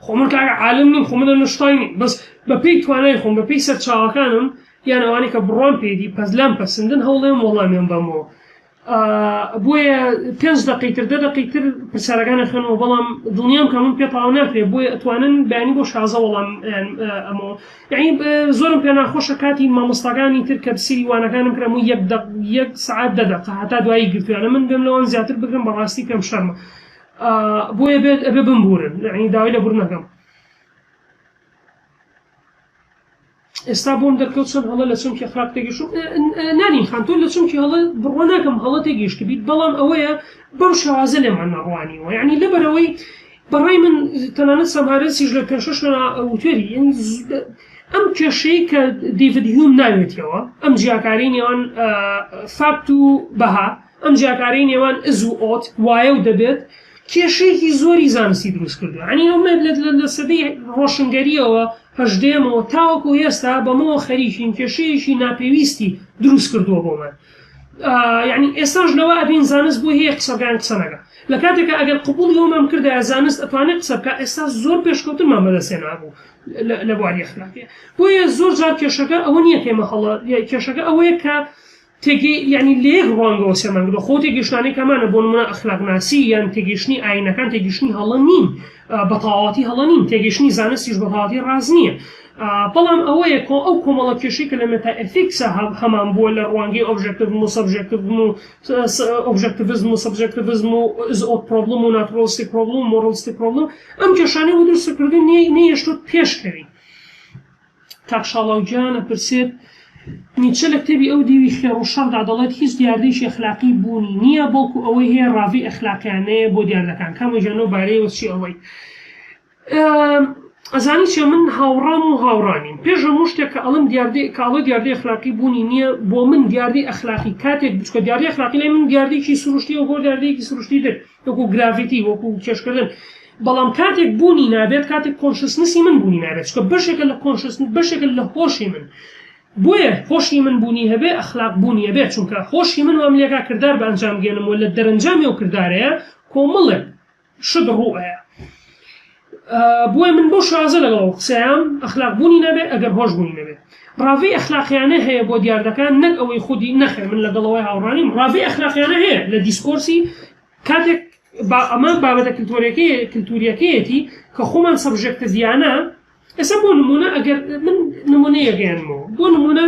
خۆ من کاکە عالم نیم خۆ من نوشتای نیم بەس بە پێی توانای خۆم بە پێی سەرچاوەکانم یان ئەوانەی کە بڕوام پێدی پەس لام پەسندن هەوڵێم وەڵامیان بەمەوە بۆیە پێنج دەقەی تر دە دەقەی تر پرسیارەکان ئەخوێنمەوە بەڵام دڵنیام کە من پێ تەواو ناکرێت بۆیە ئەتوانن بەیانی بۆ شازە وەڵام ئەمەوە یعنی زۆرم پێ ناخۆشە کاتی مامۆستاکانی تر کە سری وانەکانم کرا و یەک دەق یەک سەعات دە دەقە هەتا دوایی گرتویانە من بێم لەوان زیاتر بگرم بەڕاستی پێم شەرمە بۆیە بێت ئەبێ بمبورن یعنی داوای لێبوردن ئەکەم ئێستا بۆم دەرکەوت چەند هەڵە لە چەمکی ئەخلاق تێگەیشتوم نارین خان تۆ لە چەمکی هەڵە بڕوا ناکەم هەڵە تێگەیشتبیت بەڵام ئەوەیە بەم شێوازە لێمان نەڕوانیوە یعنی لەبەرەوەی بەڕای من تەنانەت سام هاریسیش لە پێنج شەش شوێنا وتوێری یعنی ئەم کێشەی کە دیڤید هیوم ناوێتیەوە ئەم جیاکاری نێوان fact و بەها ئەم جیاکاری نێوان is و ought وایە و دەبێت کێشەیەکی زۆری زانستی دروست کردووە یعنی ئەمە لە سەدەی ڕۆشنگەریەوە هەژدەیەمەوە تاوەکو ئێستا بەمەوە خەریکین کێشەیەکی ناپێویستی دروست کردووە بۆمان یعنی ئێستاش لەوە ئەبین زانست بۆ هەیە قسەکان قسە نەکا لە کاتێکا ئەگەر قبوڵی ئەومان بکردایە زانست ئەتوانێت قسە بکا ئێستا زۆر پێشکەوتنمان بەدەستهێنابوو لە بواری ئەخلاقیە بۆیە زۆر جار کێشەکە ئەوە نییە کە ئێمە هەڵە کێشەکە ئەوەیە کە تێگەی یانی لە یەک ڕوانگەوە سێمان کردوە خۆ تێگەیشتنانەی کەمانە بۆ نمونە ئەخلاقناسی یان تێگەیشتنی ئاینەکان تێگەیشتنی هەڵە نین بە تەواوەتی هەڵە نین تێگەیشتنی زانستیش بە تەواوەتی ڕاست نییە بەڵام ئەوەیە کۆ ئەو کۆمەڵە کێشەی کە لە metaethics ە هەمان بووە لە ڕوانگەی objectivism و subjectivism و objectivism و subjectivism و is ought problem و naturalistic problem و moralistic problem ئەم کێشانەی بۆ دروست کردن نەیەشتوت پێشکەوین کاک شاڵاو گیان ئەپرسێت، نیچە لە کتێبی ئەو دیوی خێڕ و شەڕدا دەڵێت هیچ دیاردەیەکی ئەخلاقی بوونی نییە، بەڵکو ئەوەی هەیە ڕاڤەی ئەخلاقیانەیە بۆ دیاردەکان. کامۆ گیان لەو بارەیەوە چی ئەڵێی؟ ئەزانی چیە من هاوڕام و هاوڕا نیم. پێش هەموو شتێک کە ئەڵێم دیاردەی کە ئەڵێ دیاردەی ئەخلاقی بوونی نییە، بۆ من دیاردەی ئەخلاقی کاتێک چونکە دیاردەی ئەخلاقی لای من دیاردەیەکی سروشتییە وەکو هەر دیاردەیەکی سروشتی تر. وەکو gravity وەکو کێشکردن بەڵام کاتێک بوونی نابێت کاتێک consciousness ی من بوونی نابێت چونکە بەشێکە لە consciousness بەشێکە لە هۆشی من بۆیە هۆشی من بوونی هەبێ ئەخلاق بوونی هەبێت چونکە هۆشی من وام لێکا کردار بە ئەنجام گەێنم و لە دەرەنجامی ئەو کردارەیە کۆمەڵێک شت ڕوو ئەیا بۆیە من بەو شێوازە لەگەڵ ئەو قسەیەم ئەخلاق بوونی نەبێ ئەگەر هۆش بوونی نەبێ ڕاڤەی ئەخلاقیانە هەیە بۆ دیاردەکان نەک ئەوەی خودی نەخێر من لەگەڵ ئەوەی هاوڕانیم ڕاڤەی ئەخلاقیانە هەیە لە discourse ی کاتێک با ئەمە بابەتە کلتۆریەکەی کلتوریەکەیەتی کە خۆمان subjective یانە ئێستا بۆ نمونە ئەگەر من نمونەیەک هێنمەوە بۆ نمونە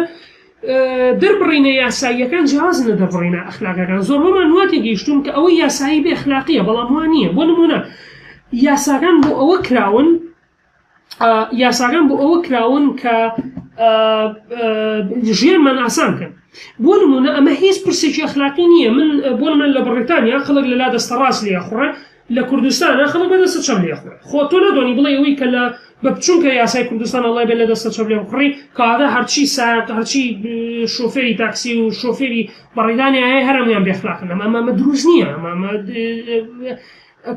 دەربڕینە یاساییەکان جیاوازن لە دەربڕینە ئەخلاقیەکان زۆربەمان وا تێگەیشتوون کە ئەوەی یاسایی بێ ئەخلاقیە بەڵام وا نییە بۆ نمونە یاساکان بۆ ئەوە کراون یاساکان بۆ ئەوە کراون کە ژیانمان ئاسان کەن بۆ نمونە ئەمە هیچ پرسێکی ئەخلاقی نییە من بۆ من لە بڕیتانیا خەڵک لە لا دەستە ڕاست لێ خوڕێ لە کوردستانا خەڵک بە دەستە چەپ لێ خوڕێ خۆ تۆ ناتوانی بڵێی ئەوەی کە لە بە چونکە یاسای کوردستان ئەڵێ بێ لە دەستە چەپ لێ بخوڕی کەواتە هەرچی سایەق هەرچی شۆفێری تاکسی و شۆفێری بەڕیدانی ئایا هەر هەموویان بێ ئەخلاقن ئەمە ئەمە دروست نییە ئەمە ئەمە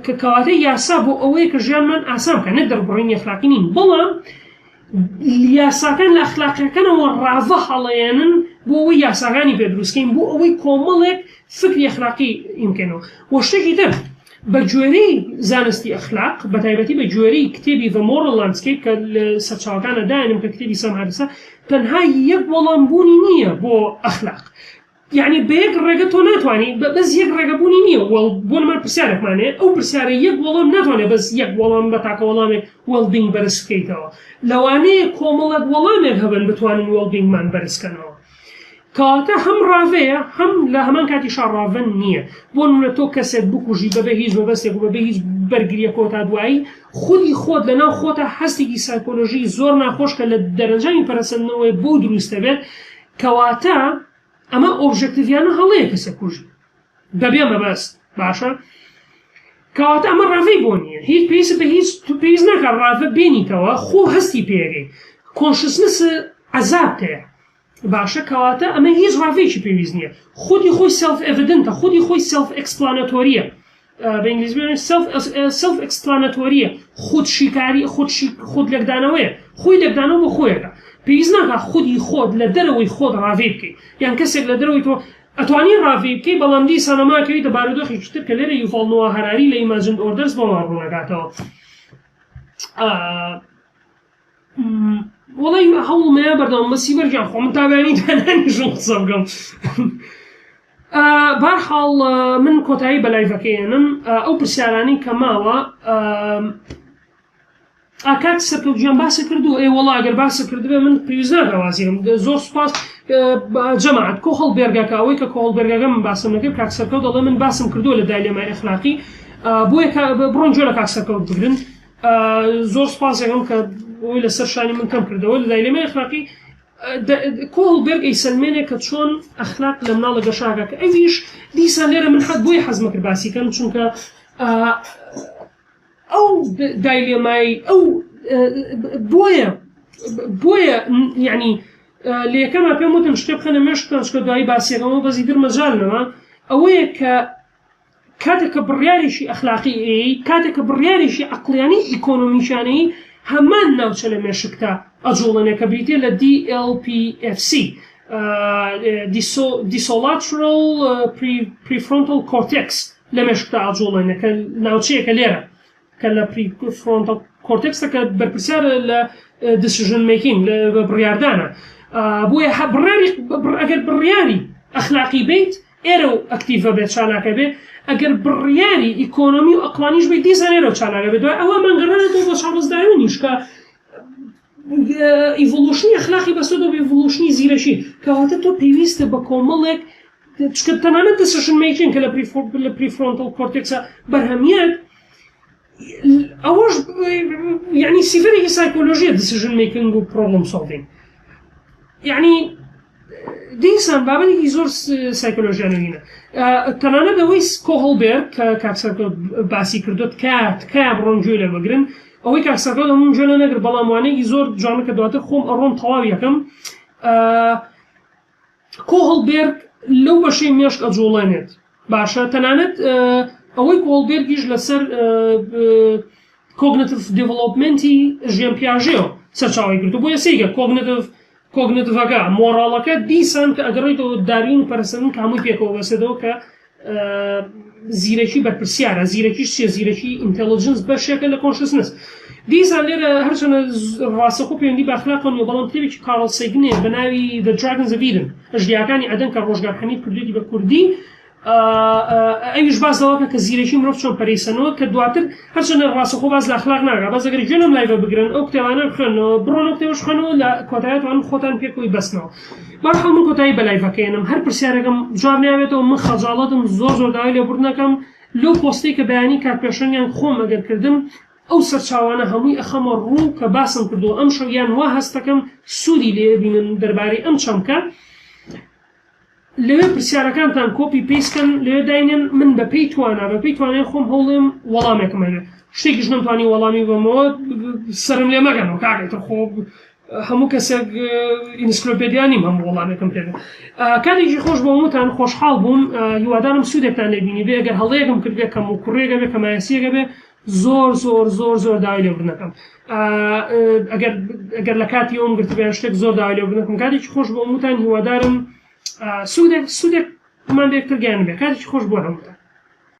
کە کەواتە یاسا بۆ ئەوەیە کە ژیانمان ئاسان بکە نەک دەربڕینی ئەخلاقی نین بەڵام یاساکان لە ئەخلاقیەکانەوە ڕاڤە هەڵەیەنن بۆ ئەوەی یاساکانی پێ دروستکەین بۆ ئەوەی کۆمەڵێک فکری ئەخلاقی ئیمکەنەوە وە شتێکی تر بە گوێرەی زانستی ئەخلاق بە تایبەتی بە گوێرەی کتێبی The Moral Landscape کە لە سەرچاوەکانە داینم کە کتێبی سام هاریسە تەنها یەک وەڵام بوونی نییە بۆ ئەخلاق. یعنی بە یەک ڕێگە تۆ ناتوانانی بەس یەک ڕێگە بوونی نییە وەڵ بۆ نمونە پرسیارێکمان هەیە ئەو پرسیارە یەک وەڵام ناتوانێت بەس یەک وەڵام بە تاکە وەڵامێک well-being بەرز بکەیتەوە لەوانەیە کۆمەڵێک وەڵامێک هەبن بتوانن well-being مان بەرز کەنەوە کەواتە هەم ڕاڤەیە هەم لە هەمان کاتیشا ڕاڤە نییە. بۆ نمونە تۆ کەسێک بکوژی بەبێ هیچ مەبەستێک و بەبێ هیچ بەرگرییەکەوە تا دوایی، خودی خۆت لەناو خۆتا هەستێکی سایکۆلۆژیی زۆر ناخۆش کە لە دەرەنجامی پەرەسەندنەوەی بۆ دروست دەبێت، کەواتە ئەمە ئۆبژەکتیڤیانە هەڵەیە کەسێک کوژی. بەبێ مەبەست باشە کەواتە ئەمە ڕاڤەی بۆ نییە هیچ پێویست بە هیچ پێویست ناکات ڕاڤە بێنیتەوە خۆ هەستی پێگەی consciousness عەزاب هەیە باشە کەواتە ئەمە هیچ ڕاڤەیەکی پێویست نییە خودی خۆی self-evident ە خودی خۆی self-explanatory ە بە ئینگلیزی self self-explanatory ە خود شیکاری خود خود لێکدانەوەیە خۆی لێکدانەوە بۆ خۆیەکە پێویست ناکات خودی خۆت لە دەرەوەی خۆت ڕاڤەی بکەیت یان کەسێک لە دەرەوەی تۆ ئەتوانی ڕاڤەی بکەی بەڵام دیسان ئەمە ئەکەویتە بارودۆخێکی تر کە لێرە یوڤاڵ نۆوا هەراری لە Imagined Orders بۆمان ڕوونەکاتەوە. وەڵی هەوڵمەیە بەردەوام بە سیبەر گیان خۆ من تا بەیانی دانانیشم قسە بکەم. بارحاڵ من کۆتایی بە live ەکەی ئێنم ئەو پرسیارانەی کە ماوە ئا کاک سەرکەوت گیان باست کردووە ئێ وەڵا ئەگەر باست کردبێ من پێویست ناکا وازی هێنم زۆر سوپاس جەماعەت کۆهڵبێرگەکە ئەوەی کە کۆهڵبێرگەکە من باسم نەکرد کاک سەرکەوت دەڵێ من باسم کردووە لە dilemma ی ئەخلاقی بۆیە بڕۆن گوێ لە کاک سەرکەوت بگرن زۆر سوپاس یەکەم کە ئەوەی لەسەر شانی من کەم کردەوە لە dilemma ی ئەخلاقی کۆهڵبێرگ ئەیسەلمێنێ کە چۆن ئەخلاق لە مناڵە گەشاکە کە ئەویش دیسان لێرە من حەد بۆیە حەزمە کرد باسی کەم چونکە ئەو dilemma ی ئەو بۆیە بۆیە یعنی لە یەکەما پێم وتن شتێ بخەنە مێشکتان چکە دوایی باسیەکەمەوە بەس ئیتر مەجال نەما ئەوەیە کە کاتێک کە بڕیارێکی ئەخلاقی ئەیەی کاتێک کە بڕیارێکی عەقڵیانەی ئیکۆنۆمیکیانەی هەمان ناوچە لە مێشکتا ئەجوڵێنێ کە بریتیە لە DLPFC Dorsolateral Prefrontal Cortex لە مێشکتا ئەجوڵێنێ کە ناوچەیەکە لێرە کە لە prefrontal cortex ە کە بەرپرسیارە لە decision making لە بڕیاردانە بۆیە بڕیاری ئەگەر بڕیاری ئەخلاقی بیت ئێرە و active ە بێت چالاکە بێ ئەگەر بڕیاری ئیکۆنۆمی و ئەقڵانیش بێت دیسان ئێرە و چالاکە بێت دوای ئەوە مانگەڕێنێتەوە بۆ چارڵز داروینیش کە evolution ی ئەخلاقی بەستۆتەوە بە evolution ی زیرەکی کەواتە تۆ پێویستە بە کۆمەڵێک چونکە تەنانەت decision making کە لە prefrontal cortex ە بەرهەمیەت ئەوەش یعنی سیفەرێکی سایکۆلۆژیە decision making و problem solving یعنی دیسان بابەتێکی زۆر سایکۆلۆژیانە هینە تەنانەت ئەوەی کۆهڵبێرگ کە کاک سەرکەوت باسی کردو تکایە تکایە بڕۆن گوێ لێ بگرن ئەوەی کاک سەرکەوت ئەمن گوێ لێ نەگرت بەڵام وانەیەکی زۆر جوانە کە دواتر خۆم ئەڕۆم تەواوی یەکەم کۆهڵبێرگ لەو بەشەی مێشک ئەجوڵێنێت باشە تەنانەت ئەوەی کۆڵبێرگیش لەسەر cognitive development ی ژێن پیاژێەوە سەرچاوی گرتو بۆیە سەیرکە cognitive cognitive ەکە مۆڕاڵەکە دیسان کە ئەگەڕێتەوە داروین و پەرەسەندن کە هەمووی پێکەوە بەسێتەوە کە زیرەکی بەرپرسیارە زیرەکیش چیە زیرەکی intelligence بەشێکە لە consciousness دیسان لێرە هەرچەنە ڕاستەخۆ پەیوەندی بە ئەخلاقەوە نیە بەڵام کتێبێکی کارڵ سەیگنێ بە ناوی The Dragons of Eden ئەژدیاکانی عەدەن کە ڕۆژگار حەمید کردوێتی بە کوردی ئەویش باس لەوە کە زیرەکی مرۆڤ چۆن پەرەی سەنەوە کە دواتر هەرچەندە ڕاستەخۆ باس لە ئەخلاق ناکا بەس ئەگەر گوێ لەم live ە بگرن ئەو کتێبانە بخوێنەوە بڕۆن ئەو کتێبەش بخوێنەوە لە کۆتایی توانن خۆتان پێکەوەی بەستنەوە بەهەرحاڵ من کۆتایی بە live ەکە ئێنم هەر پرسیارێکم جواب نابێتەوە من خەجاڵەتم زۆر زۆر داوای لێبوردن ئەکەم لەو پۆستەی کە بەیانی کاک پێشەنگیان خۆم ئەگەر کردم ئەو سەرچاوانە هەمووی ئەخەمە ڕوو کە باسم کردووە ئەمشەو یان وا هەستەکەم سوودی لێ بینن دەربارەی ئەم چەمکە لەوێ پرسیارەکانتان copy paste کەن لەوێ داینێن من بە پێی توانا بە پێی توانای خۆم هەوڵێم وەڵامێکم هەبێ شتێکیش نەمتوانی وەڵامی بەمەوە سەرم لێ مەگەنەوە کاکە ئیتر خۆ هەموو کەسێک ئینسکلۆپێدیا نیم هەموو وەڵامێکم پێ بێ کاتێکی خۆش بۆ هەمووتان خۆشحاڵ بووم هیوادارم سوودێکتان لێ بینی بێ ئەگەر هەڵەیەکم کردبێ کەم و کوڕێکە بێ کەمایەسیەکە بێ زۆر زۆر زۆر زۆر داوای لێبوردن ئەکەم ئەگەر ئەگەر لە کاتی ئەوم گرتبێ شتێک زۆر داوای لێبوردن ئەکەم کاتێکی خۆش بۆ هەمووتان هیوادارم سوودێک سوودێکمان بە یەکتر گەیاندبێ کاتێکی خۆش بۆ هەمووتان.